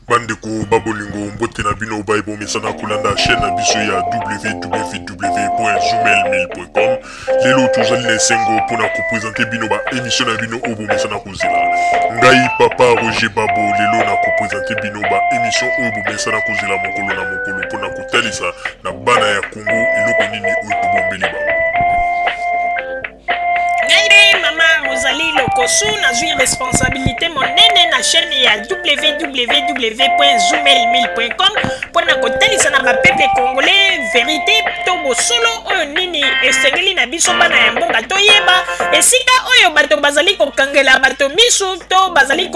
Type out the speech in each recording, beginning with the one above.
Bandeko ba bolingo, mbote na bino baye bomesana kolanda chaîne na biso ya www.zoomail1000.com. Lelo tozali na esengo mpona kopresente bino ba émission na bino oyo bomesana kozela. Ngai papa Roger Babo lelo na kopresente bino ba émission oyo bomesana kozela mokolo na mokolo mpona kotalisa na bana ya Congo eloko nini oyo tobombeli bango. Ngai nde mama Rosalie Lokosu, nazwi responsabilité monene na chaîne ya www.zoomel1000.com mpo na kotalisa na bapeuple congolais verité to bosolo oyo nini esengeli na biso bana ya mboka toyeba esika oyo bato bazali kokangela bato misu to bazali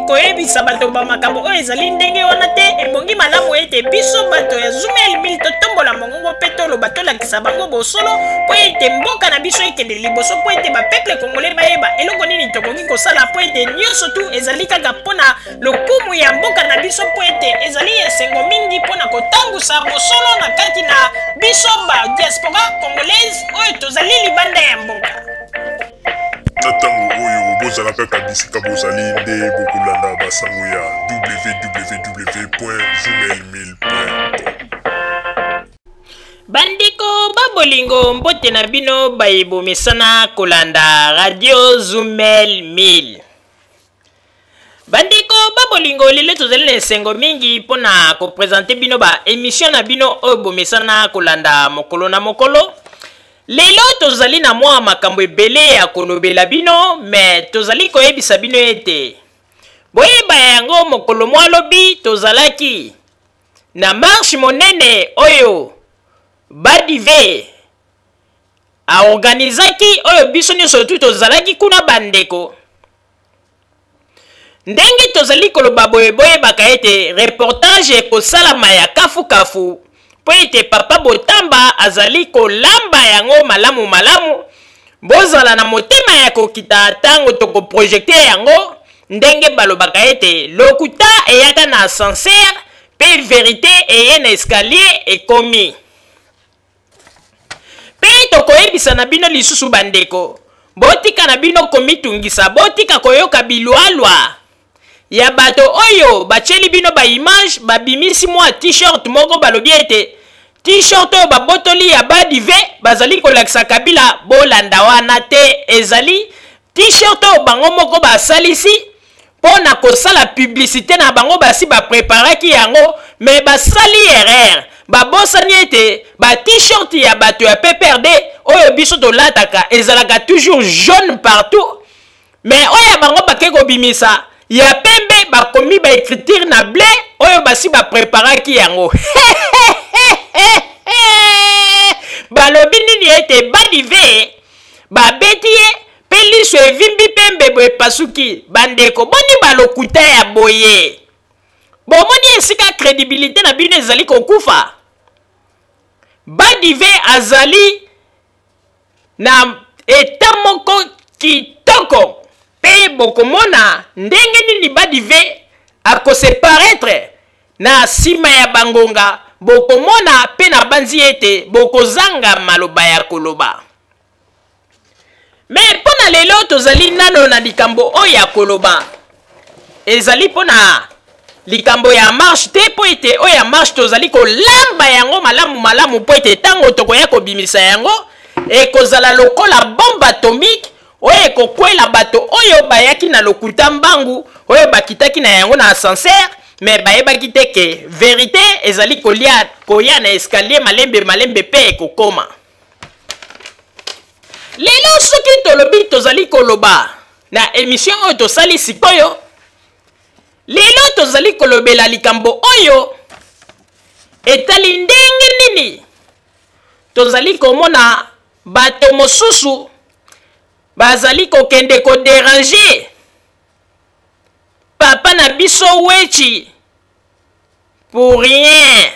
koyebisa bato bamakambo oyo ezali ndenge wana te. Ebongi malamu ete biso bato ya Zoomel 1000 totombola mongongo mpe toloba, tolakisa bango bosolo mpo ete mboka na biso ekende liboso, mpo ete bapeuple congolais bayeba eloko nini tokoki kosala, mpo ete nyonso tu ezali kaka mpo na lokumu ya mboka na biso, mpo ete ezali esengo mingi mpo na kotambusa bosolo na kati na biso ba diaspora congolaise oyo tozali libanda ya mboka. Na ntango oyo bozala kaka bisika bozali nde bokolanda basango ya www.zoomail1000.com. Bandeko ba bolingo, mbote na bino baye bomesana kolanda radio Zoomel 1000. Bandeko ba bolingo, lelo tozali na esengo mingi mpona kopresente bino ba emission na bino oyo bomesana kolanda mokolo na mokolo. Lelo tozali na mwa makambo ebele ya kolobela bino, me tozali koyebisa bino ete boyeba yango, mokolo mwa lobi tozalaki na marche monene oyo Badive aorganizaki, oyo biso nyonso tu tozalaki kuna. Bandeko, ndenge tozali koloba boye, boyebaka ete reportage ekosalama ya kafukafu mpo ete papa Botamba azali kolamba yango malamu malamu. Bozala na motema ya kokita ntango tokoprojekte yango. Ndenge balobaka ete lokuta eyaka na ascenseur mpe verite eye na escalier ekomi. Mpe tokoyebisa na bino lisusu, bandeko, botika na bino komitungisa, botika koyoka bilwalwa ya bato oyo batieli bino baimage, babimisi mwa t-shirt moko, balobi ete t-shirt oyo babotoli ya Badive bazali kolakisa Kabila. Bolanda wana te, ezali t-shirt oyo bango moko basalisi mpo na kosala publicité na bango. Basi bapreparaki yango, me basali erreur, babosani ete ba t-shirt ya bato ya PPRD oyo biso tolataka ezalaka toujours jaune partout, me oyo ya bango bake kobimisa ya pembe, bakomi ba écriture na bleu oyo basi bapreparaki yango. Balobi nini? Ete Badive babeti ye mpe liso evimbi mpe mbebo epasuki. Bandeko, boni balokuta ya boye? Bomoni esika crédibilité na bino ezali kokufa? Badive azali na eta moko kitoko, mpe bokomona ndenge nini Badive akose paraître na nsima ya bangonga. Bokomona mpe nabanzi ete bokozanga maloba ya koloba. Me mpo na lelo tozali nano na likambo oyo ya koloba, ezali mpo na likambo ya marche te, mpo ete oyo ya marche tozali kolamba yango malamu malamu, mpo ete ntango tokoya kobimisa yango ekozala lokola bombe atomique oyo ekokwela bato oyo bayaki na lokuta mbangu, oyo bakitaki na yango na ascenseur, me bayebaki te ke verite ezali kolia koya na escalier malembe malembe mpe ekokoma. Lelo soki tolobi, tozali koloba na emission oyo tosali sikoyo lelo, tozali kolobela likambo oyo etali ndenge nini tozali komona bato mosusu bazali kokende koderange papa na biso Wechi pour rien.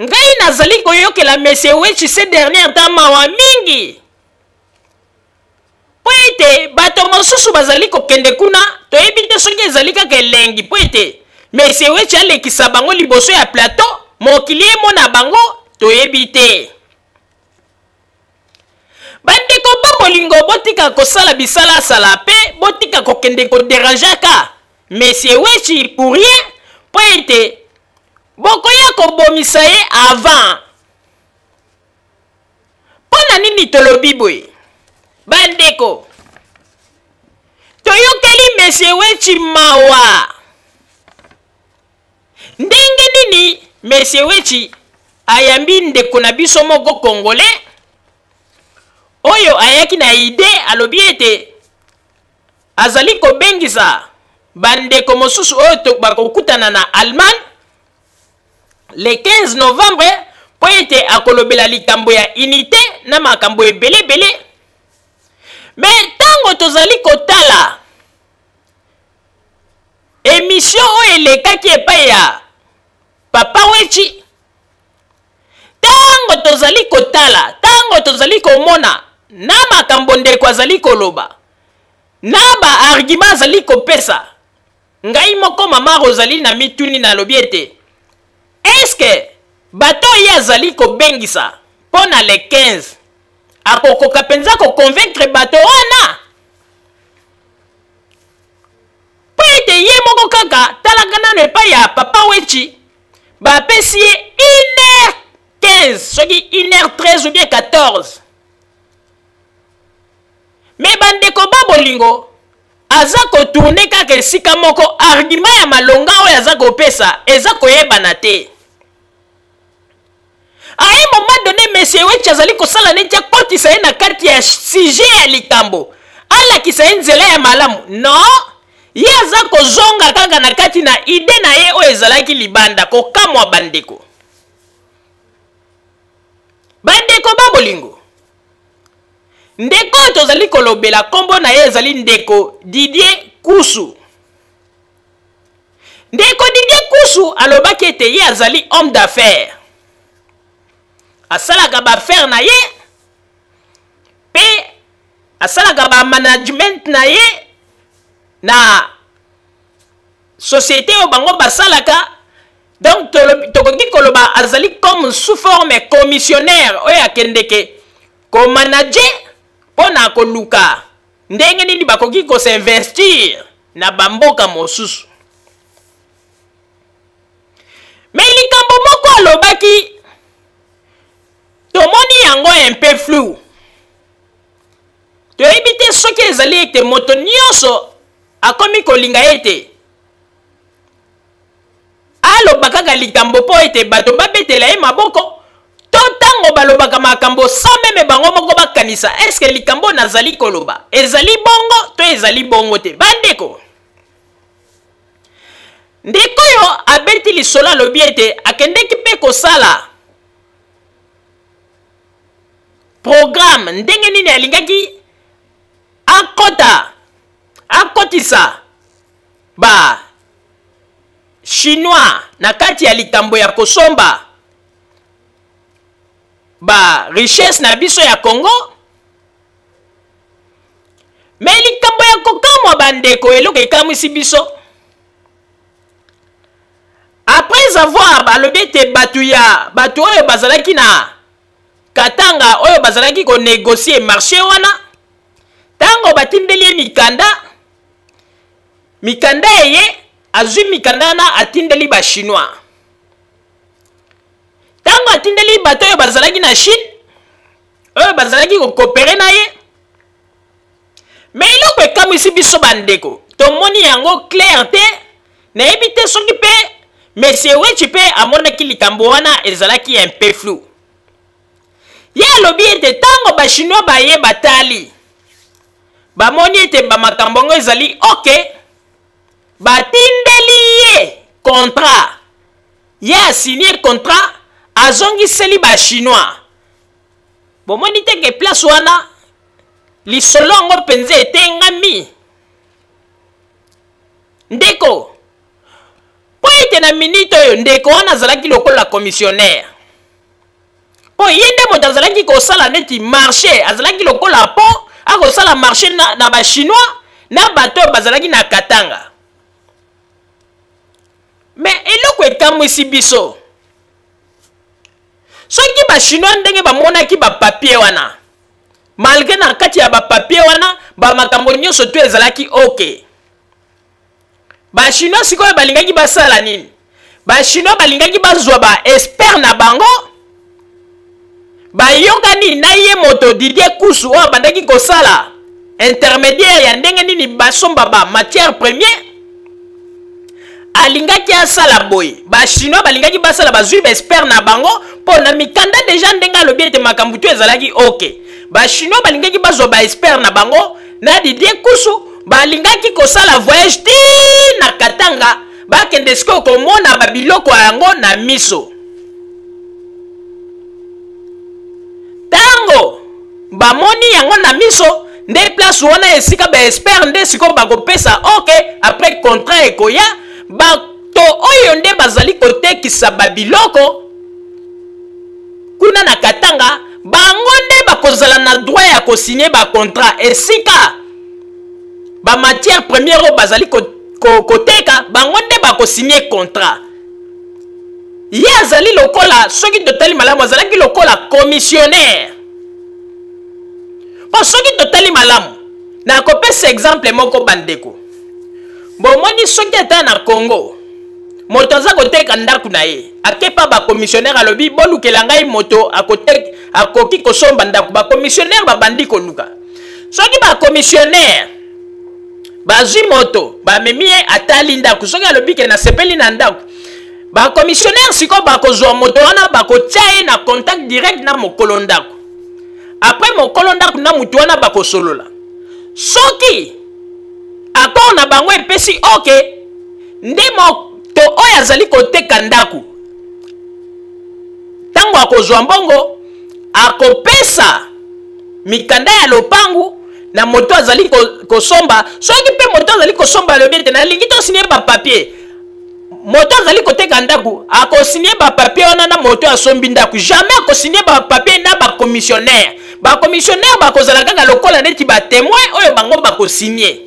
Ngai nazali koyokela monsieur Wechi ces derniers temps mawa mingi, mpo ete bato mosusu bazali kokende kuna, toyebi te soki ezali kaka elengi mpo ete monsieur Wechi alekisa bango liboso ya plateau, mokili emona bango, toyebi te. Bandeko ba bolingo, botika kosala bisalasala mpe botika kokende koderangeaka. Monsieur Wetshi pour rien, mpo ete bokoya kobomisa ye avant. Mpo na nini tolobi boye? Bandeko, toyokeli Monsieur Wetshi mawa. Ndenge nini Monsieur Wetshi ayambi ndeko na biso moko congolais oyo ayaki na idee, alobi ete azali kobengisa bandeko mosusu oyo bakokutana na Allemagne le 15 novembre mpo ete akolobela likambo ya unité na makambo ebele ebele. Me ntango tozali kotala emission oyo elekaki epai ya Papa Wetshi, ntango tozali kotala, ntango tozali komona na makambo ndeko azali koloba na baargument azali kopesa, ngai moko mama Rosalie na mituni, nalobi ete eske bato oyo ye azali kobengisa mpo na le 15 akokoka mpenza koconvaincre bato wana? Mpo ete ye moko kaka, talaka nano epai ya Papa Wetshi, bapesi ye 1h15 soki 1h13 ou bien 14. Me bandeko ba bolingo, aza kotourne kaka esika moko, argument ya malonga oyo aza kopesa eza koyebana te. À un moment donné, Monsieur Wetshi azali kosala neti akotisa ye na kati ya sujet ya likambo, alakisa ye nzela ya malamu. Non, ye aza kozonga kaka na kati na idée na ye oyo ezalaki libanda. Kokamwa bandeko, bandeko ba bolingo, ndeko oyo tozali kolobela nkombo na ye ezali ndeko Didier Kusu. Ndeko Didier Kusu alobaki ete ye azali homme d'affaires, asalaka baaffaire na ye mpe asalaka ba management na ye na société oyo bango basalaka. Donc tokoki koloba azali comme sous forme commissionnaire oyo akendeke komanage mpo na koluka ndenge nini bakoki kosinvestir na bamboka mosusu. Me likambo moko alobaki, tomoni yango un peu flou. Toyebi te soki ezali ete moto nyonso akomi kolinga ete aloba kaka likambo mpo ete bato babetela ye maboko, to ntango balobaka makambo sans meme bango moko bakanisa eske likambo nazali koloba ezali bongo to ezali bongo te. Bandeko, ndeko oyo abeti lisolo alobi ete akendeki mpe kosala programme ndenge nini alingaki akotisa ba chinois na kati ya likambo ya kosomba ba richesse na biso ya Congo. Me likambo ya kokamwa bandeko, eloko ekamwisi biso, après avoir balobi ete bato ya bato oyo bazalaki na Katanga oyo bazalaki konegocie marché wana, ntango batindeli ye mikanda, mikanda eye azwi mikanda wana atindeli ba chinois. Ntango atindeli bato oyo bazalaki na Chine oyo bazalaki kokopere na ye, me eloko ekamwisi biso bandeko, tomoni yango clair te. Nayebi te soki mpe Monsieur Wetshi mpe amonaki likambo wana ezalaki un peu flou. Ye alobi ete ntango bachinois baye batali, bamoni ete bamakambo yango ezali ok, batindeli ye contrat, ye asigne contrat, azongiseli bachinois. Bomoni te ke place wana lisolo yango mpenza etengami ndeko, mpo ete na minute oyo ndeko wana azalaki lokola commissionnaire, mpo ye nde moto azalaki kosala neti marché, azalaki lokola mpo akosala marché na bachinois na bato oyo bazalaki na Katanga. Me eloko ekamwisi biso, soki bachinois ndenge bamonaki bapapier wana, malgré na kati ya bapapier wana bamakambo nyonso to ezalaki ok, Ba Chinois sikoyo balingaki basala nini? Ba Chinois balingaki bazwa ba expert na bango, bayokani na ye moto Didier Kusu oyo abandaki kosala intermédiaire ya ndenge nini basomba ba matière première. Alingaki asala boye, ba Chinois balingaki basala, bazwi ba expert na bango mpo na mikanda déjà. Ndenge alobi ete makambo tu ezalaki ok, ba Chinois balingaki bazwa ba expert na bango na Didier Kusu, balingaki kosala voyage ti na Katanga, bakende sikoyo komona babiloko yango na miso. Ntango bamoni yango na miso, nde place wana esika ba expert nde sikoyo bakopesa ok. Après, contrat ekoya. Bato oyo nde bazali kotekisa babiloko kuna na Katanga, bango nde bakozala na droit ya kosigner bacontrat. Esika bamatière première oyo bazali koteka, bango nde bakosigner contrat. Ye azali lokola, soki totali malamu, azalaki lokola commissionnaire. Mpo soki totali malamu, nakopesa exemple moko, bandeko. Bomoni, soki ata na Congo moto aza koteka ndako na ye, akepa bacommissionnaire, alobi: "Bolukela ngai moto akoki kosomba ndako." Bacommissionnaire babandi koluka. Soki bacommissionnaire bazwi moto, bamemi ye, atali ndako, soki alobi ke nasepeli na ndako, bacommissionnaire sikoyo bakozwa moto wana, bakotia ye na contact direct na mokolo ndako. Après, mokolo ndako na motu wana bakosolola. Soki accord na bango epesi ok, nde moto oyo azali koteka ndako, ntango akozwa mbongo, akopesa mikanda ya lopangu na moto azali kosomba. Soki mpe moto azali kosomba alobi ete nalingi tosigner bapapier, moto azali koteka ndako akosigner bapapier wana na moto asombi ndako. Jamais akosigner bapapier na bacommissionnaire. Bacommissionnaire bakozala kaka lokola neti batémoin oyo bango bakosigner.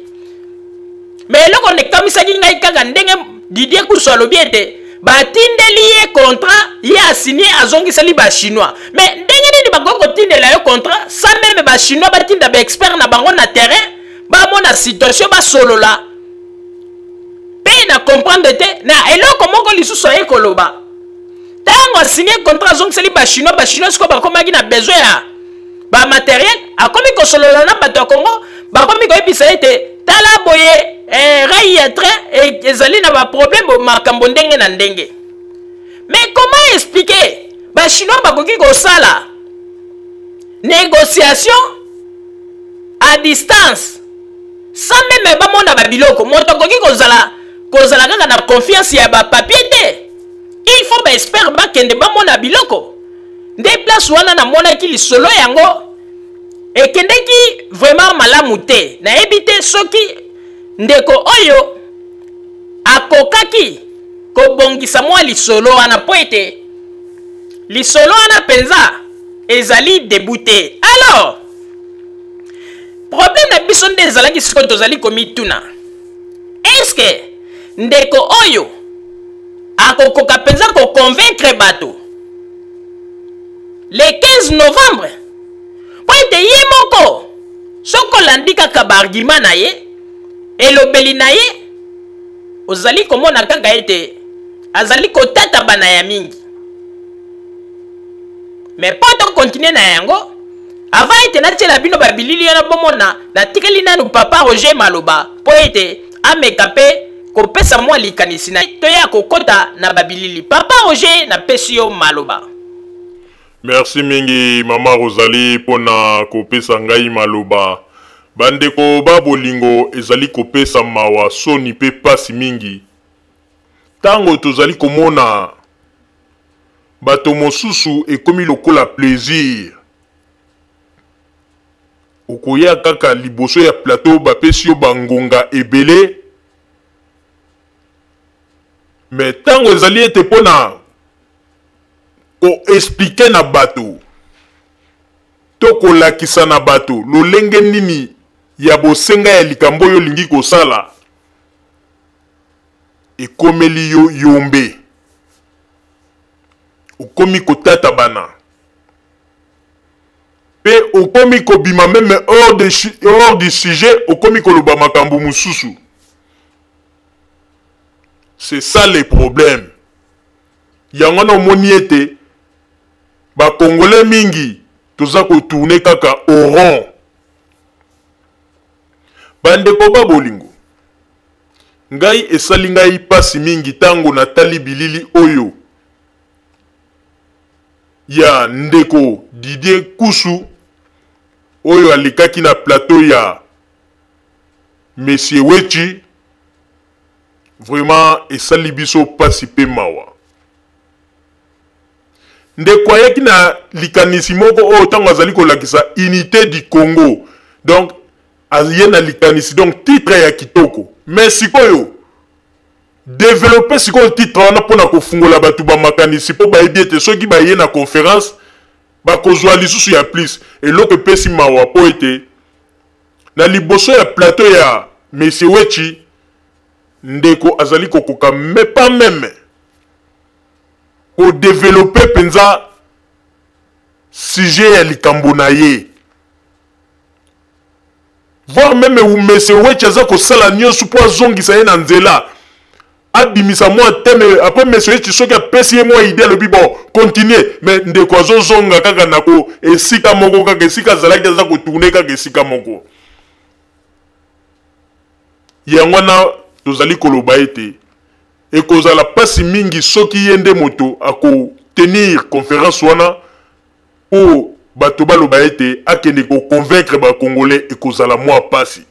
Mais eloko nekamisaki ngai kaka ndenge Didier Kusu alobi ete batindeli ye contrat, ye asigner, azongiseli bachinois. Mais ndenge nini bakoki kotindela yo contrat sans même bachinois batinda baexpert na bango na terrain, bamona situation, basolola? Mpe na comprendre te na eloko moko lisusu aye koloba. Ntango asigner contrat, azongiseli bachinois, bachinois sikoyo bakomaki na besoin ya bamatériel, akomi kosolola na bato ya Congo, bakomi koyebisa ete tala boye, rail ya train ezali na baproblème, makambo ndenge na ndenge. Mais comment expliquer bachinois bakoki kosala négociation à distance sans même bamona babiloko? Moto akoki kozala kaka na confiance ya bapapier te. Il faut baexpert bakende bamona biloko. Nde place wana namonaki lisolo yango ekendeki vraiment malamu te. Nayebi te soki ndeko oyo akokaki kobongisa mwa lisolo wana, mpo ete lisolo wana mpenza ezali debout te. Alors, problème na biso nde ezalaki sikoyo, tozali komituna: est-ce ndeko oyo akokoka mpenza koconvaincre bato le 15 novembre? Mpo ete ye moko, soki olandi kaka baargument na ye, elobeli na ye, ozali komona kaka ete azali kotata bana ya mingi. Mais mpo tocontinuer na yango, avant ete natiela bino babilili wana bomona, natikeli nanu papa Roger maloba mpo ete ameka mpe kopesa mwa likanisi na toya kokɔta na babilili. Papa Roger, napesi yo maloba. Merci mingi, mama Rosalie, mpona kopesa ngai maloba. Bandeko ba bolingo, ezali kopesa mawa, soni mpe pasi mingi ntango tozali komona bato mosusu ekomi lokola plaisir. Okoya kaka liboso ya plateau, bapesi yo bangonga ebele, mais ntango ezali ete mpona koexpliquer na bato to kolakisa na bato lolenge nini ya bosenga ya likambo oyo olingi kosala, ekomeli yo yombe, okomi kotata bana mpe okomi kobima même hors du sujet, okomi koloba makambo mosusu. C'est ça le problème. Yango wana omoni ete ba Congolais mingi toza ko tourner kaka au rond. Bandeko ba bolingo, ngai esali ngai pasi mingi tango natali bilili oyo ya ndeko Didier Kusu oyo alekaki na plateau ya Monsieur Wetchi. Vraiment esali biso pasi pe mawa. Ndeko ayaki na likanisi moko oyo ntango azali kolakisa unité du Congo, donc aye na likanisi, donc titre ya kitoko, mais sikoyo developpe sikoyo titre wana mpo na kofungola bato ba makanisi, mpo bayebi ete soki baye na conférence bakozwa lisusu ya plus. Eloko epesi mawa mpo ete na liboso ya plateau ya Monsieur Wetchi, ndeko azali kokoka mais pas meme kodeveloppe mpenza sujet ya likambo na ye, voire meme Monsieur Wetchi aza kosala nyonso mpo azongisa ye na nzela, abimisa mwa thème. Après Monsieur Wetchi soki apesi ye mwa idée, alobi bon, continue, mais ndeko azozonga kaka na ko esika moko, kaka esika azalaki, aza kotourne kaka esika moko. Yango wana tozali koloba ete ekozala mpasi mingi soki ye nde moto akotenir conférence wana, mpo bato baloba ete akende koconvaincre bacongolais, ekozala mwa mpasi.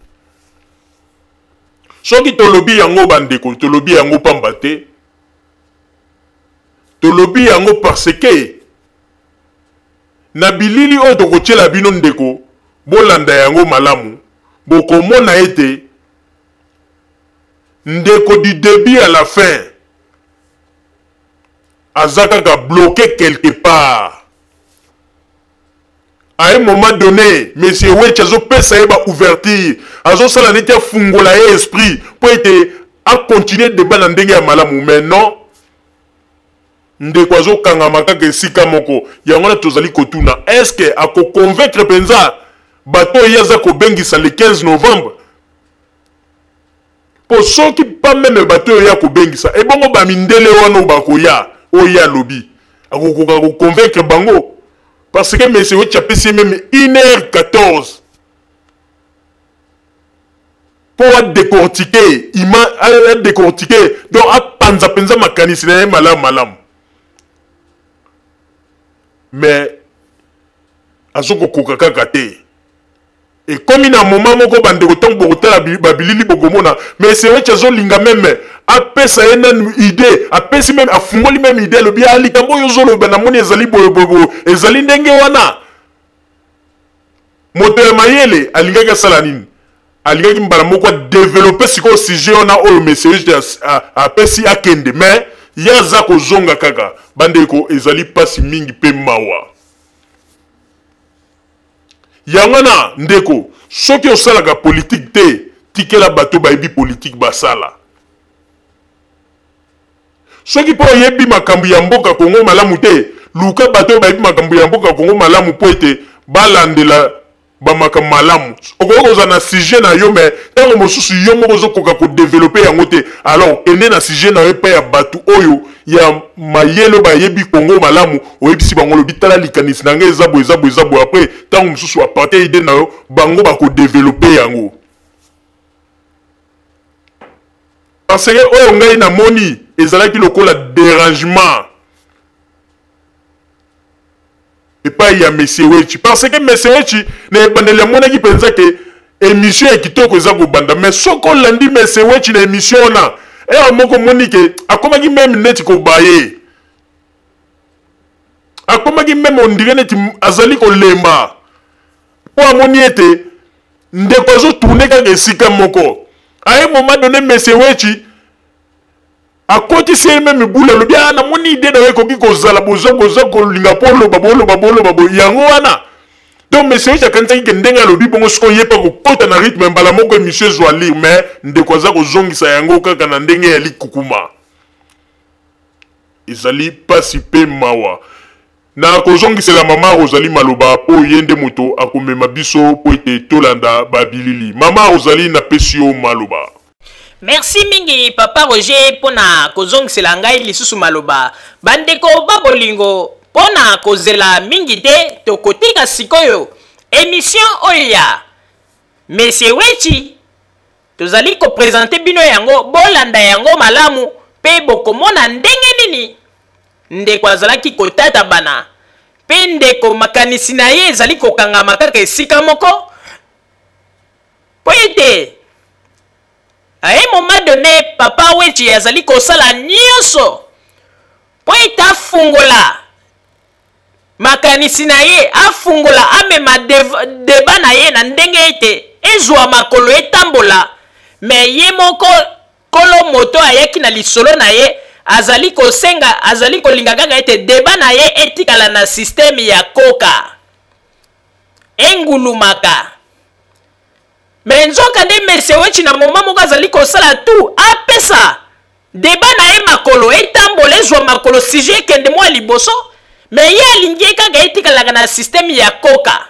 Soki tolobi yango bandeko, tolobi yango pamba te, tolobi yango parce que na bilili oyo tokotiela bino ndeko, bolanda yango malamu, bokomona ete ndeko du début à la fin aza kaka bloqué quelque part. À un moment donné, Monsieur Wetchi azopesa ye ba ouverture, azosala neti afungola ye esprit mpo ete acontinue débat na ndenge ya malamu, mais non, ndeko azokangama kaka esika moko. Yango wana tozali kotuna, est-ce que akoconvaincre mpenza bato oyo ye aza kobengisa le 15 novembre? Po soki pas meme bato oyo ye akobengisa, ebongo bamindele wana oyo bakoya, oyo ye alobi akokoka koconvaincre bango? Parce que Monsieur Wetchi apesi ye meme 1h14 mpo adécortiquer ima, adécortiquer, donc apanza mpenza makanisi na ye malamu malamu, mais azokokoka kaka te. Ekomi na moment moko bandeko, ntango bokotala babilili bokomona mais Sewetchi azolinga meme apesa ye nanu idée, apesi meme, afungoli meme idée, alobi ah, likambo oyo ozoloba namoni ezali boye boye boye, ezali ndenge wana. Moto ya mayele alingaki asala nini? Alingaki mbala moko adeveloppe sikoyo sujet wana oyo Monsieur apesi, akende, mais ye aza kozonga kaka. Bandeko, ezali mpasi mingi mpe mawa. Yango wana ndeko, soki osalaka politike te, tikela bato bayebi politike basala. Soki mpo oyebi makambo ya mboka Kongo malamu te, luka bato oyo bayebi makambo ya mboka Kongo malamu mpo ete balandela bamakambo malamu. Okoki kozala na sujet na yo, mais ntango mosusu yo moko ozokoka kodevelope yango te, alors kende na sujet na yo epai ya bato oyo ya mayele bayebi Kongo malamu, oyebisi bango, olobi tala likanisi na ngai eza boye, eza boye, eza boye. Après ntango mosusu aparte idée na yo, bango bakodevelope yango. Parce que oyo ngai namoni ezalaki lokola dérangement epai ya Monsieur Wetchi, parce que Monsieur Wetchi na ebandeli amonaki mpenza ke émission ya kitoko eza kobanda, mais soki olandi Monsieur Wetchi na émission wana, heure moko omoni ke akomaki meme neti kobaye, akomaki meme ondire neti azali kolemba, mpo amoni ete ndeko azotourne kaka esika moko. À un moment donné, Monsieur Wetchi akotisi ye meme bule, alobi ah, namoni ide na yo ekoki kozala boza boza kolinga mpo oloba boloba boloba boye, yango wana. Donc Monsieur Wetchi akanisaki ke ndenge alobi bongo, sikoyo ye mpe akokota na rythme mbala moko, émission ezwa lire, mais ndeko aza kozongisa yango kaka na ndenge ya likukuma. Ezali pasi mpe mawa. Na kozongisela mama Rosalie maloba mpo ye nde moto akomema biso mpo ete tolanda babilili. Mama Rosalie, napesi yo maloba. Merci mingi papa Roger mpo na kozongisela ngai lisusu maloba. Bandeko ba bolingo, mpo na kozela mingi te, tokotika sikoyo emission oyo ya Monsieur Wetshi. Tozali kopresente bino yango, bolanda yango malamu mpe bokomona ndenge nini ndeko azalaki kotatabana mpe ndeko makanisi na ye ezali kokangama kaka esika moko mpo ete à un moment donné papa Wetshi azali kosala nyonso mpo ete afungola makanisi na ye, afungola amema deba na ye na ndenge ete ezwa makolo etambola. Me ye moko kolo moto ayaki na lisolo na ye azali kosenga, azali kolinga kaka ete deba na ye etikala na systeme ya koka engulumaka. Me nzoka nde Monsieur Wetshi na moma moko azali kosala tout apesa deba na ye makolo etambola, ezwa makolo, sujet ekende mwa liboso. Me ye alingi ye kaka etikalaka na systeme ya koka.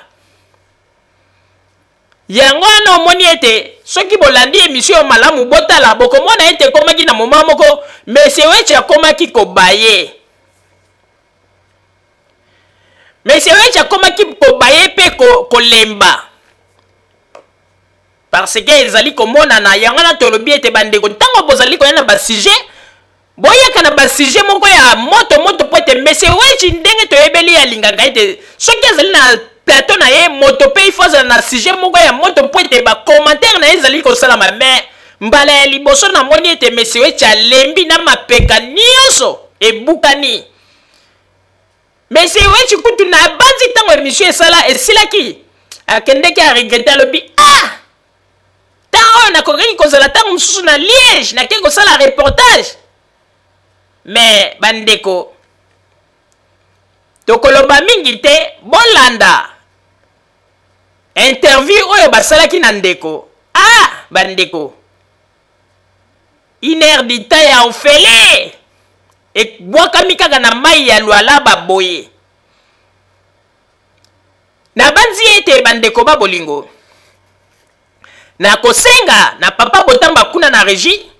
Yango wana omoni ete soki bolandi emission oyo malamu, botala, bokomona ete ekomaki na moma moko Monsieur Wetshi akomaki kobaye. Monsieur Wetshi akomaki kobaye mpe kolemba parce que ezali komonana. Yango wana tolobi ete bandeko, ntango bozali koya na basujet, boyaka na basujet moko ya moto moto, mpo ete Monsieur Wetshi ndenge toyebeli ye alingaka ete soki azali na plateau na ye moto mpe ifo azala na sujet moko ya moto mpo ete bacommentaire na ye ezali kosalama. Me mbala ya liboso namoni ete Monsieur Wetshi alembi na mapeka nyonso ebukani. Monsieur Wetshi kutu na banzi ntango emission esala esilaki, akendeki aregrete, alobi ah, ntango oyo nakokaki kozala ntango mosusu na Liège, nakei kosala reportage. Me bandeko, tokoloba mingi te, bolanda interview oyo basalaki na ndeko. Ah bandeko, une heure du temps ya ofele ebwakami kaka na mai ya Lualaba boye. Nabanzi ete bandeko ba bolingo, nakosenga na papa Botamba kuna na regie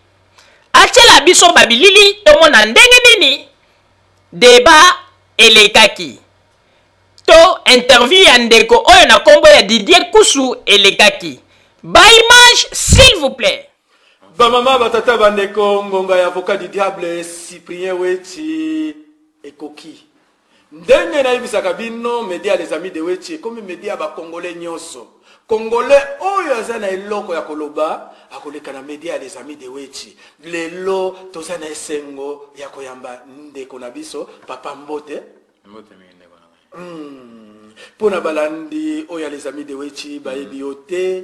atiela biso babilili tomona ndenge nini deba elekaki to interview ya ndeko oyo na kombo ya Didier Kusu elekaki. Ba image s'il vous plaît. Bamama, batata, bandeko, ngonga ya avocat du diable Cyprien Wetshi ekoki. Ndenge nayebisaka bino, media les amis de Wetshi ekomi media ya bacongolais nyonso. Congolais oyo aza na eloko ya koloba akoleka na media ya les amis de Wetshi. Lelo toza na esengo ya koyamba ndeko na biso papa Mbote. Mbote mingi ndeko na ngai. Mpo na balandi oyo ya les amis de Wetshi bayebi yo te,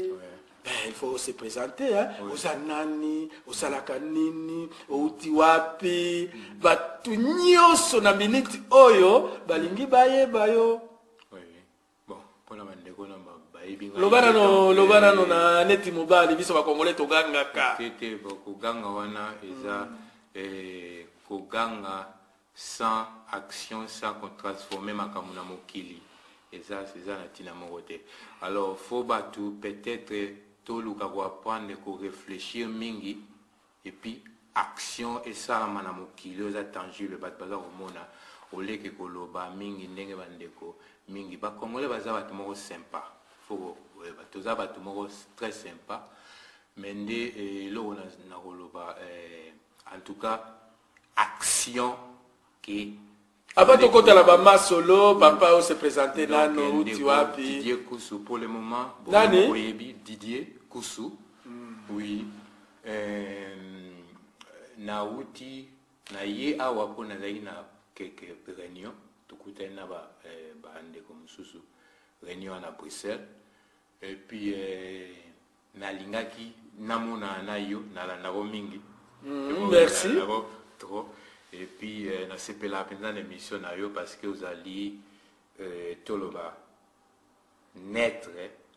ben, il faut se présenter, hein? Oui. Oza nani, osalaka nini, outi wapi, bato nyonso na minute oyo balingi bayeba yo. Oui. Bon, mpona bandeko na bayebi ngai. Loba nano, loba nano na neti mobali, biso bakongole togangaka. Te te, koganga wana eza koganga sans action, sans kotransforme makambo na mokili, eza na ntina moko te. Alors faut bato peut-être toluka koapprendre korefléchir mingi et puis action esalama na mokili oyo eza tangible, bato baza komona, oleke koloba mingi. Ndenge bandeko mingi bakongole baza bato moko sympa, faut koyeba toza bato moko très sympa. Mais nde eloko na koloba, en tout cas action ke Avant tokota na bamasolo, papa, ose présente nano, uti wapi? Didier Kusu pour le moment. Nani? Oyebi Didier Kusu. Oui, nauti na ye awa mpo nazalaki na quelques réunion, tokutani na bandeko mosusu, réunion na Bruxelles, et puis nalingaki namonana na yo, nalandako mingi. Merci. Nalandako trop et puis nasepelaka mpenza na émission na yo parce que ozali toloba naître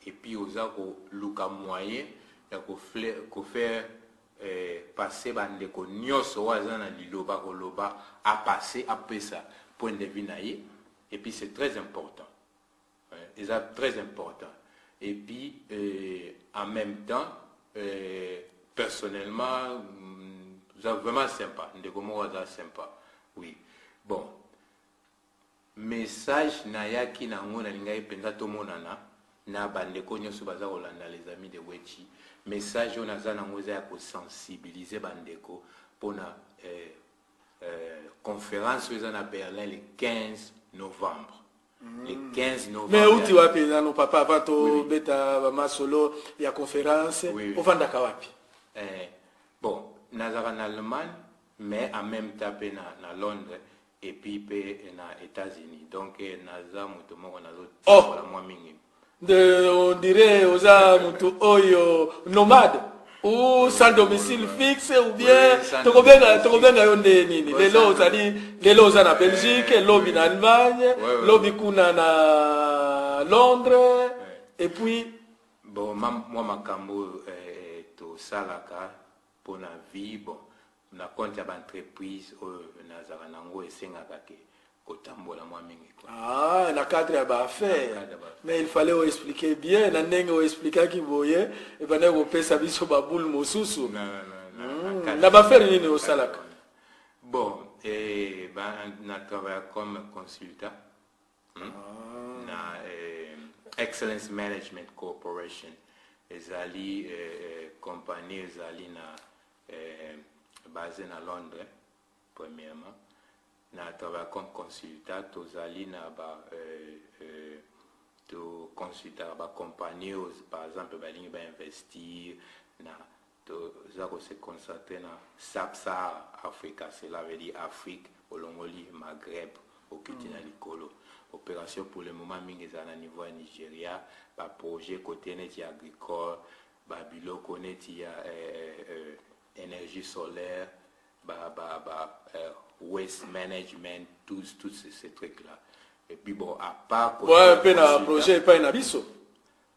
et puis oza koluka moyen ya kofaire passer bandeko nyonso oyo aza na liloba koloba, apasse, apesa point de vue na ye. Et puis c'est très important. Ouais, eza très important. Et puis en même temps Personnellement, aza vraiment sympa, ndeko moko aza sympa, oui. Bon, message nayaki nango, nalingaki mpenza tomonana na bandeko nyonso baza kolanda Les Amis de Wechi. Message oyo naza nango eza ya kosensibiliser bandeko mpona conférence oyo eza na Berlin le 15 novembre, le 15 novembre. Mais outi wapi nano, papa, avant tobeta bamasolo ya conférence? Oui, oui. Ovandaka wapi? Bon, nazalaka na Allemagne, mais en même temps mpe na Londres et puis mpe na États-Unis. Donc naza moto moko nazotambola mwa mingi. Nde on dirait oza motu oyo nomade ou sans domicile fixe ou bien Oui, sans tokobenga domicile. Tokobenga yo nde nini? Oui, Lelo sans ozali, lelo oza na Belgique, lobi na Allemagne, lobi kuna na Londres et puis Bon, mwa makambo oyo tosalaka mpona vie, bon, na compte ya baentreprise oyo nazalaka nango, esengaka ke kotambola mwa mingi quoi. Ah, na cadre ya baaffaire. Na cadre ya baaffaire. Mais il fallait oexpliquer bien. Na ndenge oexplikaki boye, ebandaki kopesa biso baboule mosusu. Na cadre- Na baaffaire nini osalaka? Bon, na travaille comme consultant, Na Excellence Management Corporation. Ezali compagnie ezali na basé na Londres. Premièrement, na travaille comme consultant. Tozali na ba toconsultaka bacompagnie oyo, par exemple, balingi bainvestir na, toza kose concentrer na Sub-Sahara Africa, cela veut dire Afrique, olongoli Maghreb, okiti na likolo. Opération pour le moment mingi ezala na niveau ya Nigeria, baprojet côté neti ya agricole, babiloko neti ya énergie solaire, ba waste management, tous ces trucs là. Et puis bon, à part côté Ouais, mpe na consultant, projet epai na biso